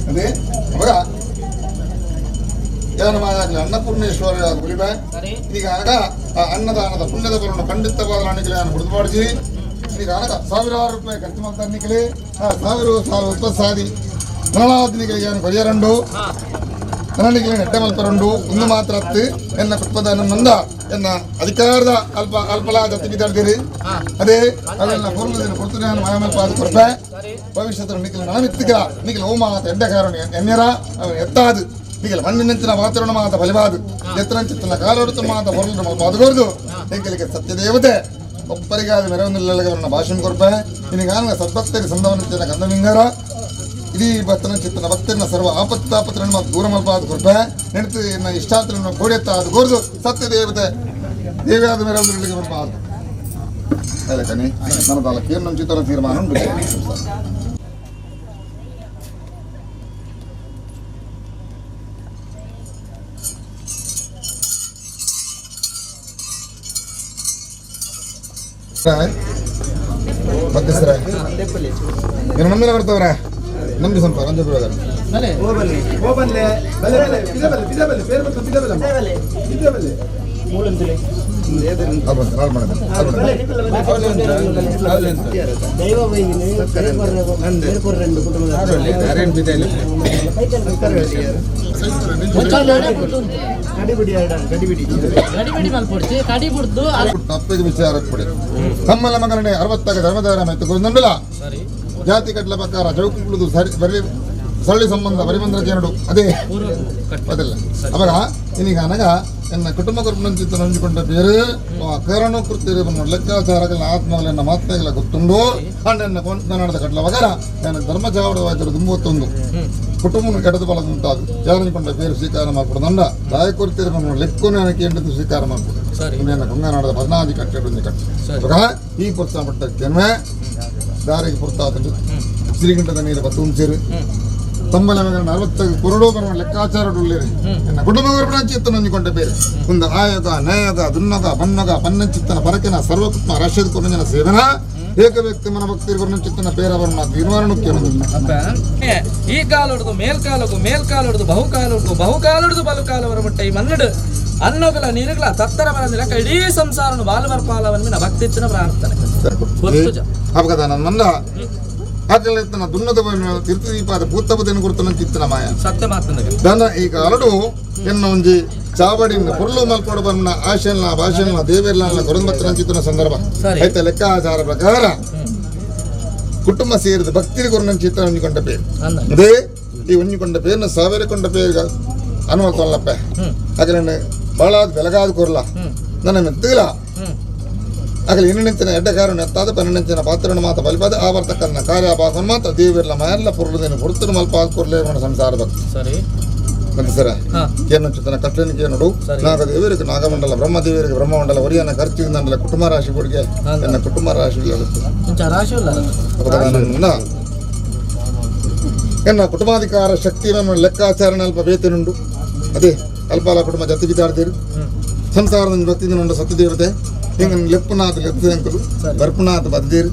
Speaker 7: ಅದೇ ಅವಾಗ ಯಾನಮಾಗಲಿ ಅನ್ನಪೂರ್ಣೇಶ್ವರ ಗುರಿಬೆ ಈಗ ಆಗ ಆ ಅನ್ನದಾನದ ಪುಣ್ಯದ ಬರನ್ನು ಖಂಡಿತವಾದ ಅಣಿಕಲೆ ಹುಡುದುಪಾಡಿಸಿ ಈಗ ಆಗ ಸಾವಿರಾರು ರೂಪಾಯಿ ಖರ್ಚು ಮಾಡ್ತಾ ನಿಕಲಿ ಆ ಸಾವಿರ ಸಾವಿರ ಉತ್ಪತ್ಸಾದಿ ನಳಾದಿನಿಗಳಿಗೆ ಏನು ಕೊರಿಯರಂಡು ನನಗೆ ನೆಟ್ಟೆ ಮಲ್ಪರಂಡು ಒಂದು ಮಾತ್ರ ಅತ್ತು ಎನ್ನ ಕುಟುಂಬದ ನಂದ ಎನ್ನ ಅಧಿಕಾರದ ಅಲ್ಪ ಅಲ್ಪಲಾದ ಬಿದ್ದಾಡ್ತೀರಿ ಅದೇ ಅದನ್ನ ಪೂರ್ವದಿನ ಕೊಡ್ತೀನಿ ನಾನು ಮಾಯಮಲ್ಪ ಅದು ಕೊರಪೆ ಭವಿಷ್ಯದ ನಿಖಿಲ ನನಮಿತ್ತಿಗ ನಿಖಿಲ ಓ ಮಾತ ಎಡ್ಡ ಕಾರಣ ಎನ್ನೆರ ಅವನು ಎತ್ತಾದು ನಿಖಿಲ ಮಣ್ಣಿನಂಚಿನ ವಾತಾವರಣ ಮಾತ ಬಲಿವಾದು ಎತ್ತರಂಚಿತ್ತನ ಕಾಲೊಡುತ್ತ ಮಾತ ಹೊರಲು ಮಲ್ಪ ಅದು ಎಂಕಲಿಗೆ ಸತ್ಯದೇವತೆ ಒಬ್ಬರಿಗಾದ ಮೆರವನ್ನಿಲ್ಲವರನ್ನ ಭಾಷಣ ಕೊರಪೆ ನಿನಗಾನ ಸದ್ಭಕ್ತರಿಗೆ ಸಂದವನ ಗಂಧವಿಂಗರ ಇಡೀ ಭಕ್ತನ ಚಿತ್ತನ ಭಕ್ತನ ಸರ್ವ ಆಪತ್ತಾಪತ್ರನ ಮತ್ತು ದೂರ ಮಲ್ಪಾದ ಕೃಪೆ ನೆನೆತು ಎನ್ನ ಇಷ್ಟಾತ್ರನ ಗೋಡೆತ್ತ ಅದು ಗೋರ್ದು ಸತ್ಯ ದೇವತೆ ದೇವ್ಯಾದ ಮೇಲೆ ಒಂದು ಬರ್ಬಾರ್ದು ಅಲ್ಲ ಕಣಿ ನನ್ನ ಕೇರ್ನ ಚಿತ್ತನ ತೀರ್ಮಾನ ಉಂಟು. ಮಧ್ಯಸ್ಥರ ಏನು ನಮ್ಮೆಲ್ಲ ಬರ್ತವ್ರೆ ನಮ್ಗೆ ಸ್ವಲ್ಪ ರಂಜಪುರ ತಮ್ಮಲ ಮಗನೇ ಅರವತ್ತಾಗ ಧರ್ಮದಾರ ಮೆತ್ತುಕೊಂಡಲ್ಲ ಜಾತಿ ಕಟ್ಲ ಪ್ರಕಾರ ಚೌಕುಳುದು ಸರಿ ಬರಿ ಸರಳಿ ಸಂಬಂಧ ಬರಿಬಂದ್ರ ಜನಡು ಅದೇ ಅದಲ್ಲ ಅವಾಗ ಇನ್ನೀಗ ಅನಗ ಎನ್ನ ಕುಟುಂಬ ಕುಟುಂಬ ನಂಬಿಕೊಂಡ ಬೇರೆ ಕರಣು ಕೃತ್ಯ ಲೆಕ್ಕಾಚಾರಗಳ ಆತ್ಮಗಳನ್ನ ಮಾತ್ರೆಗಳ ಗೊತ್ತುಂಡು ಅಣ್ಣನ ಕೊಂಡನಾಡದ ಕಟ್ಲ ವಗರ ನನ್ನ ಧರ್ಮ ಚಾವಡವಾಗಿರು ತುಂಬೊತ್ತೊಂದು ಕುಟುಂಬನ ಕೆಡದು ಬಳದುಂಟಾದು ಯಾರನ್ಕೊಂಡ ಬೇರೆ ಸ್ವೀಕಾರ ಮಾಡ್ಕೊಡು ದಾಯ ಕೊರ್ತಿರ ಲೆಕ್ಕನು ನನಗೆ ಎಂಟು ಸ್ವೀಕಾರ ಮಾಡ್ಕೊಡು ಎನ್ನ ಕೊಂಗನಾಡದ 14 ಕಟ್ಟೆ ಕಟ್ಟು ಈ ಪುರ್ತ ಮಟ್ಟಕ್ಕೆ ದಾರಿಗೆ ಪುರ್ತಾತಂಡು ಶ್ರೀಗಂಠದ ನೀರು ಬತ್ತುಂಚಿರು ತಮ್ಮಲ ಮಗನ 60 ಕುರುಡು ಬರುವ ಲೆಕ್ಕಾಚಾರ ಎನ್ನ ಕುಟುಂಬ ಚಿತ್ತನ ಹೊಂದಿಕೊಂಡ ಬೇರೆ ಒಂದು ಆಯೋಗ ನಯೋಗ ದುನ್ನಗ ಬನ್ನಗ ಪನ್ನಚಿತ್ತನ ಪರಕಿನ ಸರ್ವಕುತ್ಮ ರಾಷ್ಟ್ರದ ಕುರಂಜನ ಸೇವನ ಏಕ ವ್ಯಕ್ತಿ ಮನ ಭಕ್ತಿ ಚಿತ್ತನ ಪೇರವರನ್ನ ತೀರ್ಮಾನಕ್ಕೆ
Speaker 4: ಈ ಕಾಲೊಡ್ದು ಮೇಲ್ಕಾಲಗು ಮೇಲ್ಕಾಲೊಡ್ದು ಬಹುಕಾಲೊಡ್ದು ಬಹುಕಾಲೊಡ್ದು ಬಲುಕಾಲವರ ಮುಟ್ಟ ಈ ಮನ್ನಡು ಅನ್ನೋಗಲ ನೀರುಗಳ ತತ್ತರ ಬರದಿಲ್ಲ ಇಡೀ ಸಂಸಾರನು ಬಾಲವರ್ಪಾಲವನ್ನ ಭಕ್ತಿತ್ತಿನ ಪ್ರಾರ್ಥನೆ
Speaker 7: ಅಪಗದ ನನ್ನ ಆಕಲಿತ್ತನ ದುನ್ನದ ತೀರ್ಥದೀಪಾದ ಭೂತಪದನ್ನು ಗುರುತನ ಚಿತ್ತನ ಮಾಯ
Speaker 4: ಸತ್ಯ ಮಾತಂದ
Speaker 7: ದನ ಈಗ ಅರಡು ಎನ್ನ ಒಂಜಿ ಚಾವಡಿನ ಪುರ್ಲು ಮಲ್ಕೊಡು ಬನ್ನ ಆಶೆಲ್ನ ಭಾಷೆಲ್ನ ದೇವೆರ್ಲ ಕೊರಂಬತ್ತನ ಚಿತ್ತನ ಸಂದರ್ಭ ಐತ ಲೆಕ್ಕಾಚಾರ ಪ್ರಕಾರ ಕುಟುಂಬ ಸೇರಿದ ಭಕ್ತಿಗೆ ಗುರುನ ಚಿತ್ರ ಒಂಜಿಕೊಂಡ ಪೇರು ಅದೇ ಈ ಒಂಜಿಕೊಂಡ ಪೇರ್ನ ಸಾವಿರ ಕೊಂಡ ಪೇರು ಅನುಮತಲ್ಲಪ್ಪ ಅಗಲನ್ನು ಬಹಳ ಬೆಲಗಾದ ಕೊರ್ಲ ನನ್ನ ಮೆತ್ತಗಿಲ್ಲ ಅಗಲ ಇನ್ನೆಂಚಿನ ಎಡ್ಡ ಕಾರಣ ಎತ್ತಾದ ಪನ್ನೆಂಚಿನ ಪಾತ್ರನ ಮಾತ ಬಲಿಪಾದ ಆವರ್ತಕ್ಕನ್ನ ಕಾರ್ಯ ಭಾಗನ ಮಾತ ದೇವಿರ್ಲ ಮಾಯಲ್ಲ ಪುರುಳದೇನು ಹೊರತನು ಮಲ್ಪ ಕೊರ್ಲೇ ಸಂಸಾರ ಭಕ್ತಿ
Speaker 4: ಸರಿ
Speaker 7: ಮತ್ತೆ ಸರ ಏನು ಚಿತ್ತನ ಕಟ್ಟಲಿನ ನೋಡು ನಾಗದೇವರಿಗೆ ನಾಗಮಂಡಲ ಬ್ರಹ್ಮದೇವರಿಗೆ ಬ್ರಹ್ಮಮಂಡಲ ಒರಿಯನ ಖರ್ಚಿಂದಲ್ಲ ಕುಟುಂಬ ರಾಶಿ ಕೊಡುಗೆ ನನ್ನ ಕುಟುಂಬ ರಾಶಿ ಎನ್ನ ಕುಟುಂಬಾಧಿಕಾರ ಶಕ್ತಿ ನಮ್ಮ ಲೆಕ್ಕಾಚಾರಣ ಅಲ್ಪ ಬೇತನುಂಡು ಅದೇ ಅಲ್ಪಾಲ ಕುಟುಂಬ ಜತಿ ಬಿದ್ದಾಡ್ತೀರಿ ಸಂಸಾರದ ಭಕ್ತಿನುಂಡು ಸತ್ಯದೇವತೆ ಹಿಂಗೆ ಲೆಪ್ಪುನಾಥ ಲೆತ್ತಂಕಲು ಬರ್ಪುನಾಥ ಬದ್ದೀರಿ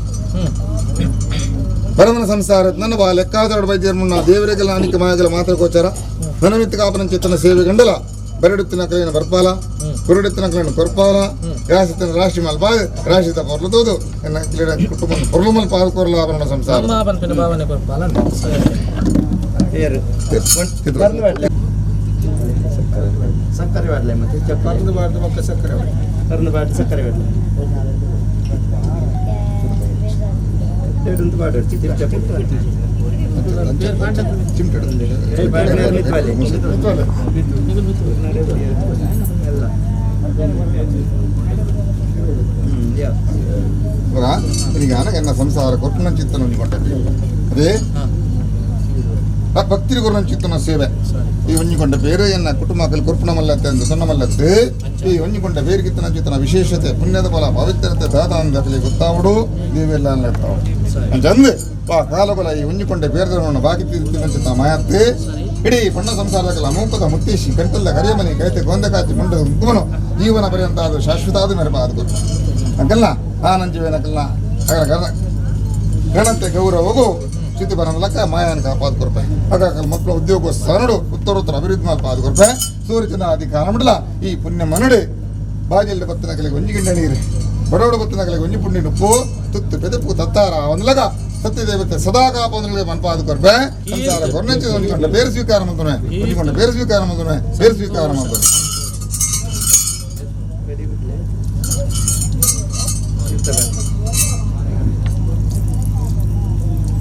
Speaker 7: ಬರಮನ ಸಂಸಾರ ನನ್ನ ಬಾ ಲೆಕ್ಕಾಚಾರ ವೈದ್ಯರ ಮುನ್ನ ದೇವರಿಗೆಲ್ಲ ಅನಿಕ ಮಾಯಗಳ ಮಾತ್ರ ಗೋಚಾರ ನನ್ನ ಕಾಪನ ಚಿತ್ತನ ಸೇವೆ ಗಂಡಲ ಬರಡುತ್ತಿನ ಕೈಯನ್ನು ಬರ್ಪಾಲ ಕುರುಡುತ್ತಿನ ಕೈಯನ್ನು ಕೊರ್ಪಾಲ ರಾಶಿತನ ರಾಶಿ ಮಲ್ಪ ರಾಶಿತ ಪೊರ್ಲು ತೋದು ಎನ್ನ ಕುಟುಂಬ ಪೊರ್ಲು ಮಲ್ಪ ಕೊರ್ಲ ಆಭರಣ ಸಂಸಾರ
Speaker 5: ಸಕ್ಕರೆ ಬಾಡ್ಲೆ ಮತ್ತೆ
Speaker 8: ಪರ್ದು ಬಾರ್ದು ಬೊಕ್ಕ ಸಕ್ಕರೆ ಬಾಡ್ಲೆ.
Speaker 5: ಪರ್ದು ಬಾಡ್ಲೆ ಸಕ್ಕರೆ ಬಾಡ್ಲೆ ಎರಡು ಬಾಡು
Speaker 7: ಎನ್ನ ಸಂಸಾರ ಕೊಟ್ಟನ ಚಿತ್ತನ ಅದೇ ಭಕ್ತಿರಿ ಕೊರ್ನ ಚಿತ್ತನ ಸೇವೆ ಈ ಒಂಜಿಕೊಂಡ ಬೇರೆ ಎನ್ನ ಕುಟುಂಬ ಕೊರ್ಪುಣ ಮಲ್ಲತ್ತೆ ಎಂದು ಸಣ್ಣ ಮಲ್ಲತ್ತೆ ಈ ಒಂಜಿಕೊಂಡ ಬೇರೆ ಚಿತ್ತನ ವಿಶೇಷತೆ ಪುಣ್ಯದ ಫಲ ಪವಿತ್ರತೆ ದಾದ ಅಂದಕಲಿ ಗೊತ್ತಾವಡು ದೇವೆಲ್ಲ ಅನ್ಲತ್ತಾವು ಅಂಚಂದು ಪಾ ಕಾಲಗೊಲ ಈ ಒಂಜಿಕೊಂಡ ಬೇರೆ ಬಾಕಿ ತೀರ್ತಿನ ಮಾಯತ್ತೆ ಇಡೀ ಪಣ್ಣ ಸಂಸಾರಗಳ ಅಮೂಕದ ಮುತ್ತೇಶಿ ಕಂಟಲ್ಲ ಕರಿಯಮನಿ ಕೈತೆ ಗೊಂದಕಾಚಿ ಮುಂಡ ಕುಂಕುಮನು ಜೀವನ ಪರ್ಯಂತ ಅದು ಶಾಶ್ವತ ಆದ ಮೇರೆ ಅದು ಗೊತ್ತ ಅಂಕಲ್ಲ ಆ ನಂಜುವೇನಕಲ್ಲ ಅಗಲ ಗಣಂತೆ ಗೌರವಗೂ ಸ್ಥಿತಿ ಬರಲಕ್ಕ ಮಾಯಾನ ಕಾಪಾದ ಕೊರ್ಪೆ ಹಾಗಾಗಿ ಮಕ್ಕಳ ಉದ್ಯೋಗ ಸರಡು ಉತ್ತರೋತ್ತರ ಅಭಿವೃದ್ಧಿ ಮಾಲ್ಪ ಆದ ಕೊರ್ಪೆ ಸೂರ್ಯಚಂದ್ರ ಆದಿ ಕಾರಣ ಈ ಪುಣ್ಯ ಮನಡೆ ಬಾಜಲ್ಲಿ ಬತ್ತಿನ ಕಲೆಗೆ ಒಂಜಿ ಗಿಂಡ ನೀರು ಬಡವಡ ಬತ್ತಿನ ಕಲೆಗೆ ಒಂಜಿ ಪುಣ್ಯ ನುಪ್ಪು ತುತ್ತು ಪೆದಪು ತತ್ತಾರ ಒಂದ್ಲಗ ಸತ್ಯದೇವತೆ ಸದಾ ಕಾಪೊಂದ್ರಿಗೆ ಮನ್ಪಾದ ಕೊರ್ಪೆ ಸಂಸಾರ ಕೊರ್ನಂಚಿ ಒಂಜಿಕೊಂಡ ಬೇರೆ ಸ್ವೀಕಾರ ಮಂತನೆ ಒಂಜಿಕೊಂಡ ಬೇರೆ ಸ್ವೀಕಾರ ಮಂತನೆ ಬೇರೆ ಸ್ವೀಕಾರ ಮಂತನೆ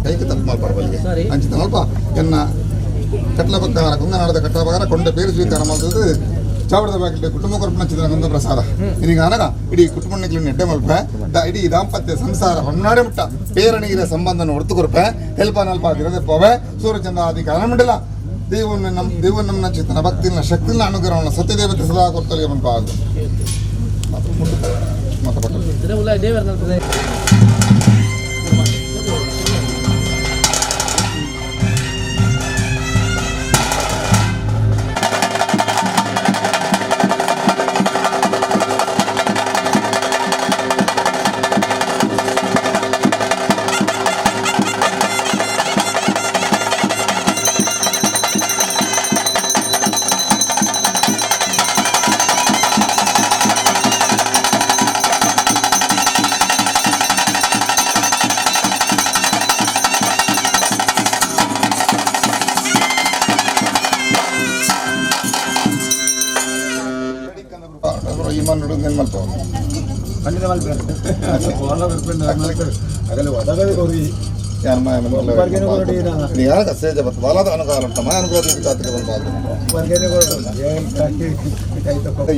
Speaker 7: ಕೈಗೆ ತಪ್ಪು ಮಲ್ಪರಬಲ್ಲಿಗೆ ಅಂಚಿತ ಮಲ್ಪ ಎನ್ನ ಕಟ್ಲ ಪಕ್ಕ ಕುಂಗನಾಡದ ಕಟ್ಲ ಪಕಾರ ಕೊಂಡ ಬೇರೆ ಸ್ವೀಕಾರ ಮಾಡ್ತದೆ ಚಾವಡದ ಬಾಕಿಲ್ ಕುಟುಂಬ ಕೊರಪಣ ಚಿತ್ರ ಪ್ರಸಾದ ಇದೀಗ ಅನಗ ಇಡೀ ಕುಟುಂಬ ನೆಡ್ಡೆ ಮಲ್ಪ ಇಡೀ ದಾಂಪತ್ಯ ಸಂಸಾರ ಹೊನ್ನಾಡೆ ಮುಟ್ಟ ಪೇರಣಿಗಿರ ಸಂಬಂಧನ ಹೊರತು ಕೊರಪೆ ಹೆಲ್ಪ ನಲ್ಪ ಆಗಿರೋದೆ ಪೋವೆ ಸೂರ್ಯಚಂದ್ರ ಆದಿ ಕಾರಣ ದೇವನ್ನ ನಮ್ಮ ದೇವನ್ನ ನಮ್ಮ ಚಿತ್ತನ ಭಕ್ತಿನ ಶಕ್ತಿನ ಅನುಗ್ರಹವನ್ನು ಸತ್ಯದೇವತೆ ಸದಾ ಕೊಡ್ತಲಿಗೆ ಮಲ್ಪ ಆಗು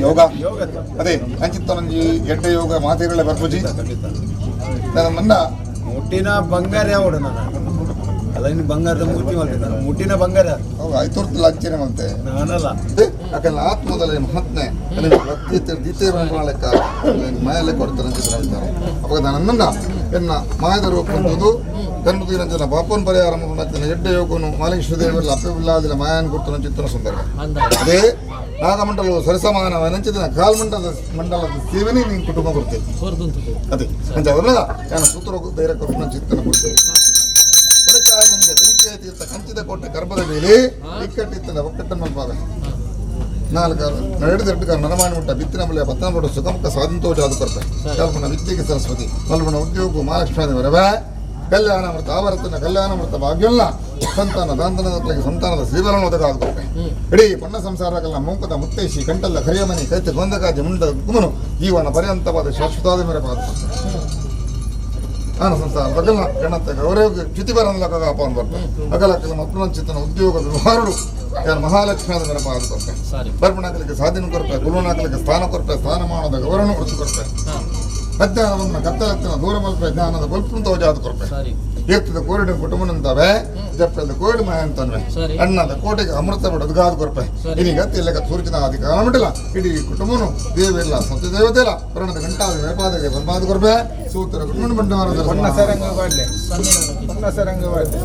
Speaker 7: ಯೋಗ ಅದೇ ಅಂಚಿತ್ತನಂಜಿ ಎಡ್ಡೆ ಯೋಗ ಮಾತೆಗಳ ಬರ್ಪುಜಿ ನನ್ನ ಮನ್ನ
Speaker 8: ಮುಟ್ಟಿನ ಬಂಗಾರ ಯಾವಡು ನಾನು ಅಲ್ಲ ಇನ್ನು ಬಂಗಾರದ ಮೂರ್ತಿ ಮಾಡ್ತೀನಿ ನಾನು ಮುಟ್ಟಿನ ಬಂಗಾರ
Speaker 7: ಹೌದು ಆಯ್ತು ಅಂಚನೆ ಮತ್ತೆ
Speaker 8: ನಾನಲ್ಲ
Speaker 7: ಅಕಲ್ಲ ಆತ್ಮದಲ್ಲಿ ಮಹಾತ್ಮೆ ಭಕ್ತಿ ದೀತೆ ಲೆಕ್ಕ ಮಾಯಲೆ ಕೊಡ್ತಾರೆ ಅಂತ ಹೇಳ್ತಾರೆ ಅವಾಗ ನನ್ನ ಎನ್ನ ಮಾಯದ ರೂಪ ಅಂತದ್ದು ಧರ್ಮದೀರಂಜನ ಪಾಪನ್ ಪರಿಹಾರ ಎಡ್ಡೆ ಯೋಗನು ಮಾಲೇಶ್ವರ ದೇವರಲ್ಲಿ ಅಪ್ಪವಿಲ್ಲಾದಿಲ್ಲ ಮಾಯಾನ್ ಕೊಡ್ತಾನ ಚಿತ್ರನ ಸುಂದರ ಅದೇ ನಾಗಮಂಡಲವು ಸರಿಸಮಾನ ನಂಚಿದ ಕಾಲ್ಮಂಡಲದ ಮಂಡಲದ ಸೇವನೆ ನೀನು ಕುಟುಂಬ ಕೊಡ್ತೇನೆ ಅದೇ ಅಂಚ ಅವರಲ್ಲ ನಾನು ಸೂತ್ರ ಧೈರ್ಯ ಕೊಡ್ತಾನ ಚಿತ್ತನ ಕೊಡ್ತೇನೆ ಗಂಗೆ ತೀರ್ಥ ಕಂಚಿದ ಕೋಟೆ ಗರ್ಭದ ಮೇಲೆ ಇಕ್ಕಟ್ಟಿತ್ತದ ಒಕ್ಕಟ್ಟನ್ನು ಮಲ್ಪಾಗ ನಾಲ್ಕು ನಡೆದು ಎರಡು ನರಮಾಣಿ ಮುಟ್ಟ ಬಿತ್ತಿನ ಬಳಿಯ ಪತ್ತನ ಪಟ್ಟು ಸುಖಮುಖ ಸ್ವಾತಂತ್ರ್ಯ ಜಾದು ಕೊರ್ಪೆ ಕಲ್ಪನ ವಿದ್ಯೆಗೆ ಸರಸ್ವತಿ ಮಲ್ಪನ ಉದ್ಯೋಗ ಮಹಾಲಕ್ಷ್ಮೀ ಕಲ್ಯಾಣಮೃತ ಆವರ್ತನ ಕಲ್ಯಾಣಮೃತ ಭಾಗ್ಯಲ್ಲ ಸಂತಾನ ದಾಂತನದ ಸಂತಾನದ ಶ್ರೀಬಲನ ಒದಗಾದ ಕೊರ್ಪೆ ಇಡೀ ಪಣ್ಣ ಸಂಸಾರಗಳ ಮೂಕದ ಮುತ್ತೈಶಿ ಕಂಟಲ್ಲ ಕರಿಯಮನಿ ಕೈತೆ ಗೊಂದಕಾಜಿ ಮುಂಡ ಕುಮನು ಜೀವನ ಪರ್ಯಂತವಾದ ಶಾಶ್ವತಾದ ಮೇರೆ ಪಾದ ಆನ ಸಂಸಾರ ಬಗಲ್ನ ಗಣತೆ ಗೌರವ ಚ್ಯುತಿ ಬರಲ್ಲ ಅಪವನ್ ಬರ್ತಾರೆ ಅಗಲಕ್ಕಲ ಮಕ್ಕಳ ಚಿತ್ತನ ಉದ್ಯೋಗ ವ್ಯವಹಾರಡು ಯಾರು ಮಹಾಲಕ್ಷ್ಮಿ ಆದ ಮೇರೆ ಪಾದ ಕೊರ್ಪೆ ಬರ್ಪಣಾಕಲಿಕ್ಕೆ ಸಾಧನೆ ಕೊರ್ಪೆ ಗುರುನಾಕಲಿಕ್ಕೆ ಸ್ಥಾನ ಕೊರ್ಪೆ ಸ್ಥಾನಮಾನದ ಗೌರವನ ಹೊರತು ಕೊರ್ಪೆ ಅಜ್ಞಾನವನ್ನು ಕತ್ತಲತ್ತಿನ ದೂರ ಮಲ್ಪೆ ಜ್ಞಾನದ ಬಲ್ಪು ತೋಜಾದ ಕೊರ್ಪೆ ತೀರ್ಥದ ಕೋರಿಡ ಕುಟುಂಬನಂತವೆ ಜಪ್ಪದ ಕೋರಿಡ ಮಾಯ ಅಂತನ್ವೆ ಅಣ್ಣದ ಕೋಟೆಗೆ ಅಮೃತ ಬಿಡದ್ಗಾದ ಕೊರ್ಪೆ ಇದೀಗ ತಿಲ್ಲಕ ಸೂರ್ಯನ ಆದಿ ಕಾರಣ ಬಿಟ್ಟಿಲ್ಲ ಇಡೀ ಕುಟುಂಬನು ದೇವಿಲ್ಲ ಸತ್ಯ ದೇವತೆ ಇಲ್ಲ ಪ್ರಣದ ಗಂಟಾದ ವ್ಯಾಪಾದಕ್ಕೆ ಬಲ್ಪಾದ ಕೊರ್ಪೆ ಸೂತ್ರ ಕುಟುಂಬ ಬಂಡವಾರದ
Speaker 8: ಹೊನ್ನ ಸರಂಗ ಬಾಡ್ಲೆ ಹೊನ್ನ ಸರಂಗ ಬಾಡ್ಲೆ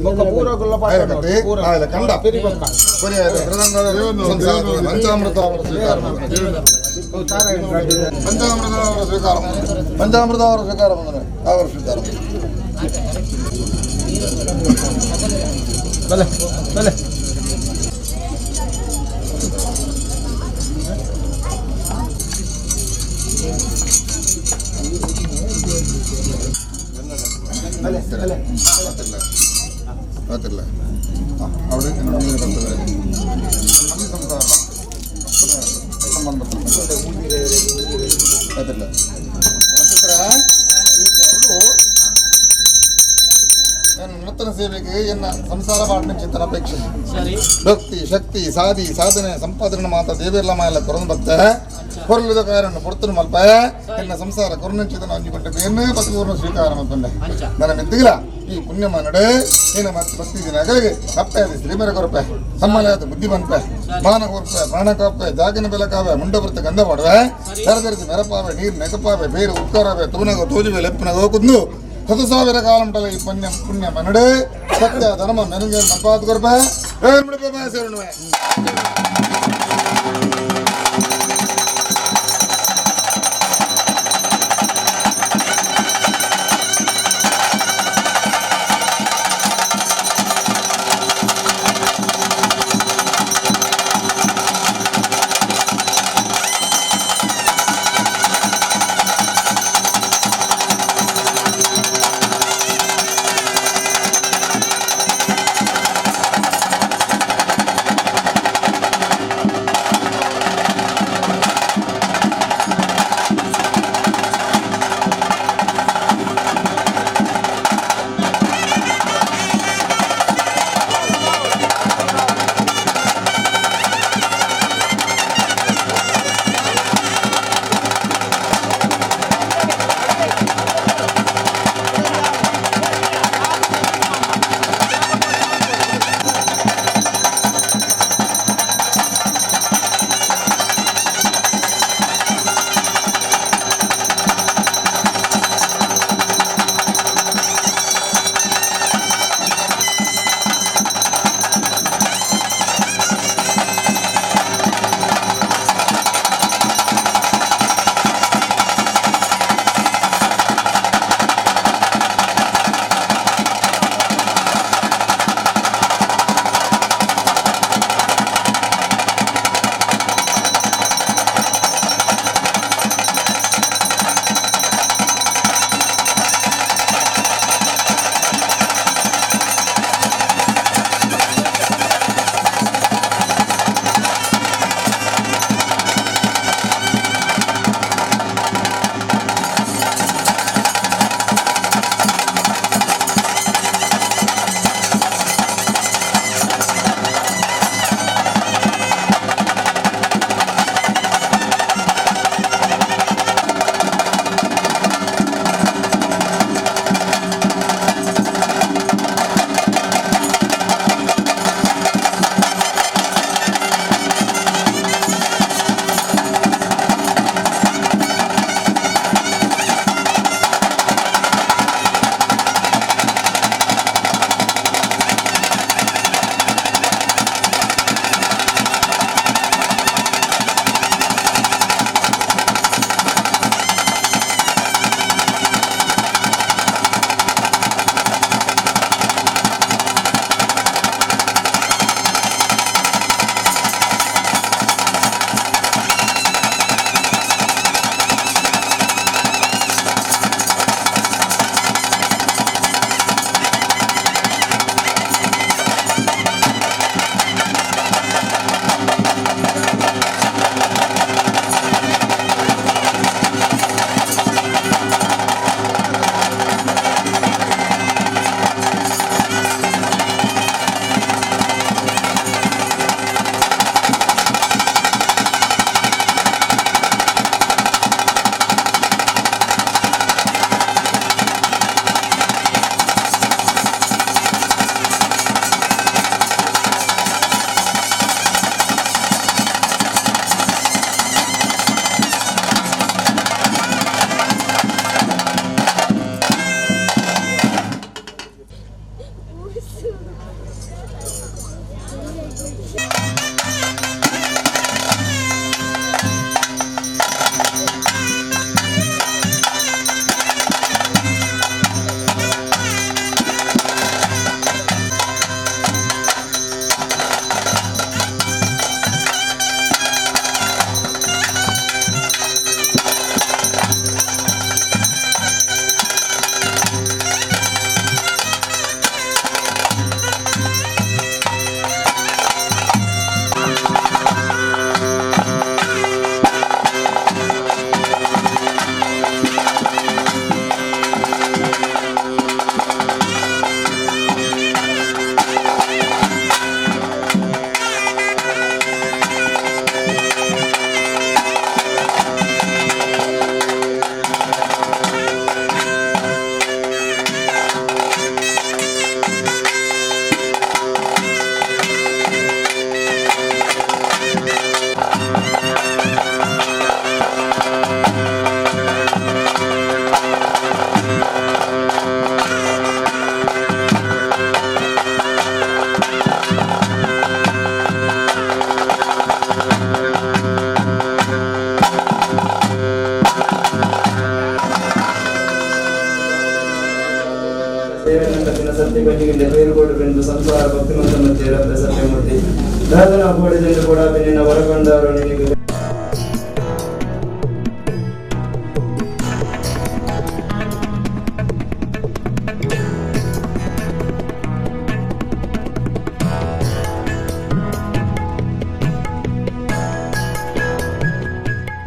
Speaker 8: ಒಂದು ಪೂರ ಗುಲ್ಲ
Speaker 7: ಕಂಡ ಪಂಚಾಮೃತ ಸ್ವೀಕಾರ ಪಂಚಾಮೃತ ಅವರ ಸ್ವೀಕಾರ ಪಂಚಾಮೃತ ಅವರ ಸ್ವೀಕಾರ ಬಂದರೆ ಅವರ ಸ್ವೀಕಾರ
Speaker 8: ಬಲೆ ಬಲೆ
Speaker 7: ಗೊತ್ತಿಲ್ಲ ಗೊತ್ತಿಲ್ಲ അവിടെ ಬರ್ತದೆ. ಬಂದ್ಬಿಡ್ತಾನೆ ಅದಿಲ್ಲ ನಕ್ಷತ್ರ ಈ ಕರುಳು ನನ್ನ ನೂತನ ಸೇವೆಗೆ ಎನ್ನ ಸಂಸಾರ ಪಾಠನ ಚಿತ್ತನ ಅಪೇಕ್ಷೆ
Speaker 4: ಸರಿ.
Speaker 7: ಭಕ್ತಿ ಶಕ್ತಿ ಸಾಧಿ ಸಾಧನೆ ಸಂಪಾದನೆ ಮಾತ ದೇವಿರ್ಲ ಮಾಯಲ್ಲ ಕೊರನು ಬತ್ತೆ ಕೊರಲಿದ ಕಾರಣ ಪೊರ್ತನು ಮಲ್ಪ ಎನ್ನ ಸಂಸಾರ ಕೊರನಂಚಿತನ ಅಂಜಿಕೊಂಡೆ ಬೇರೆ ಪತಿಪೂರ್ಣ ಸ್ವೀಕಾರ ಮತ್ತೊಂಡೆ ನನ್ನ ಮೆದ್ದಿಗಿಲ್ಲ ಈ ಪುಣ್ಯ ಮನಡೆ ಏನ ಮತ್ತೆ ಭಕ್ತಿ ದಿನ ಅಗಲಿಗೆ ಅಪ್ಪೆ ಅದು ಶ್ರೀಮರ ಕೊರಪೆ ಸಮ್ಮಲಯಾದ ಬುದ್ಧಿ ಬಂಪೆ ಮಾನ ಕೊರಪೆ ಪ್ರಾಣ ಕಾಪೆ ಜಾಗಿನ ಬೆಲಕಾವೆ ಮುಂಡ ಬರ್ತ ಗಂಧ ಮಾಡುವೆ ಸರದರಿಸಿ ಮೆರಪಾವೆ ನೀರು ನೆಗಪಾವೆ ಬೇರು ಉಕ್ಕರವೆ ತೂನಗ ತೋಜುವೆ ಲೆಪ್ಪನಗ ಕುಂದು 10,000 ಕಾಲಂಟಲ ಈ ಪುಣ್ಯ ಪುಣ್ಯ ಮನಡೆ ಸತ್ಯ ಧರ್ಮ ಮೆನುಗೆ ಮಲ್ಪಾದ ಕೊರಪೆ ಏನ್ ಬಿಡಪೆ ಸೇರಣುವೆ.
Speaker 9: ಬಂಜಿಗಿಂಡೆ ಪೇರು ಕೊಡು ಬೆಂದು ಸಂಸಾರ ಭಕ್ತಿ ಮಂತ ಮತ್ತೆ ಸತ್ಯಮೂರ್ತಿ ದಾದನ ಬೋಡಿದಂಡು ಕೂಡ ಬೆನ್ನಿನ ಹೊರಗೊಂಡವರು ನಿನಗೆ.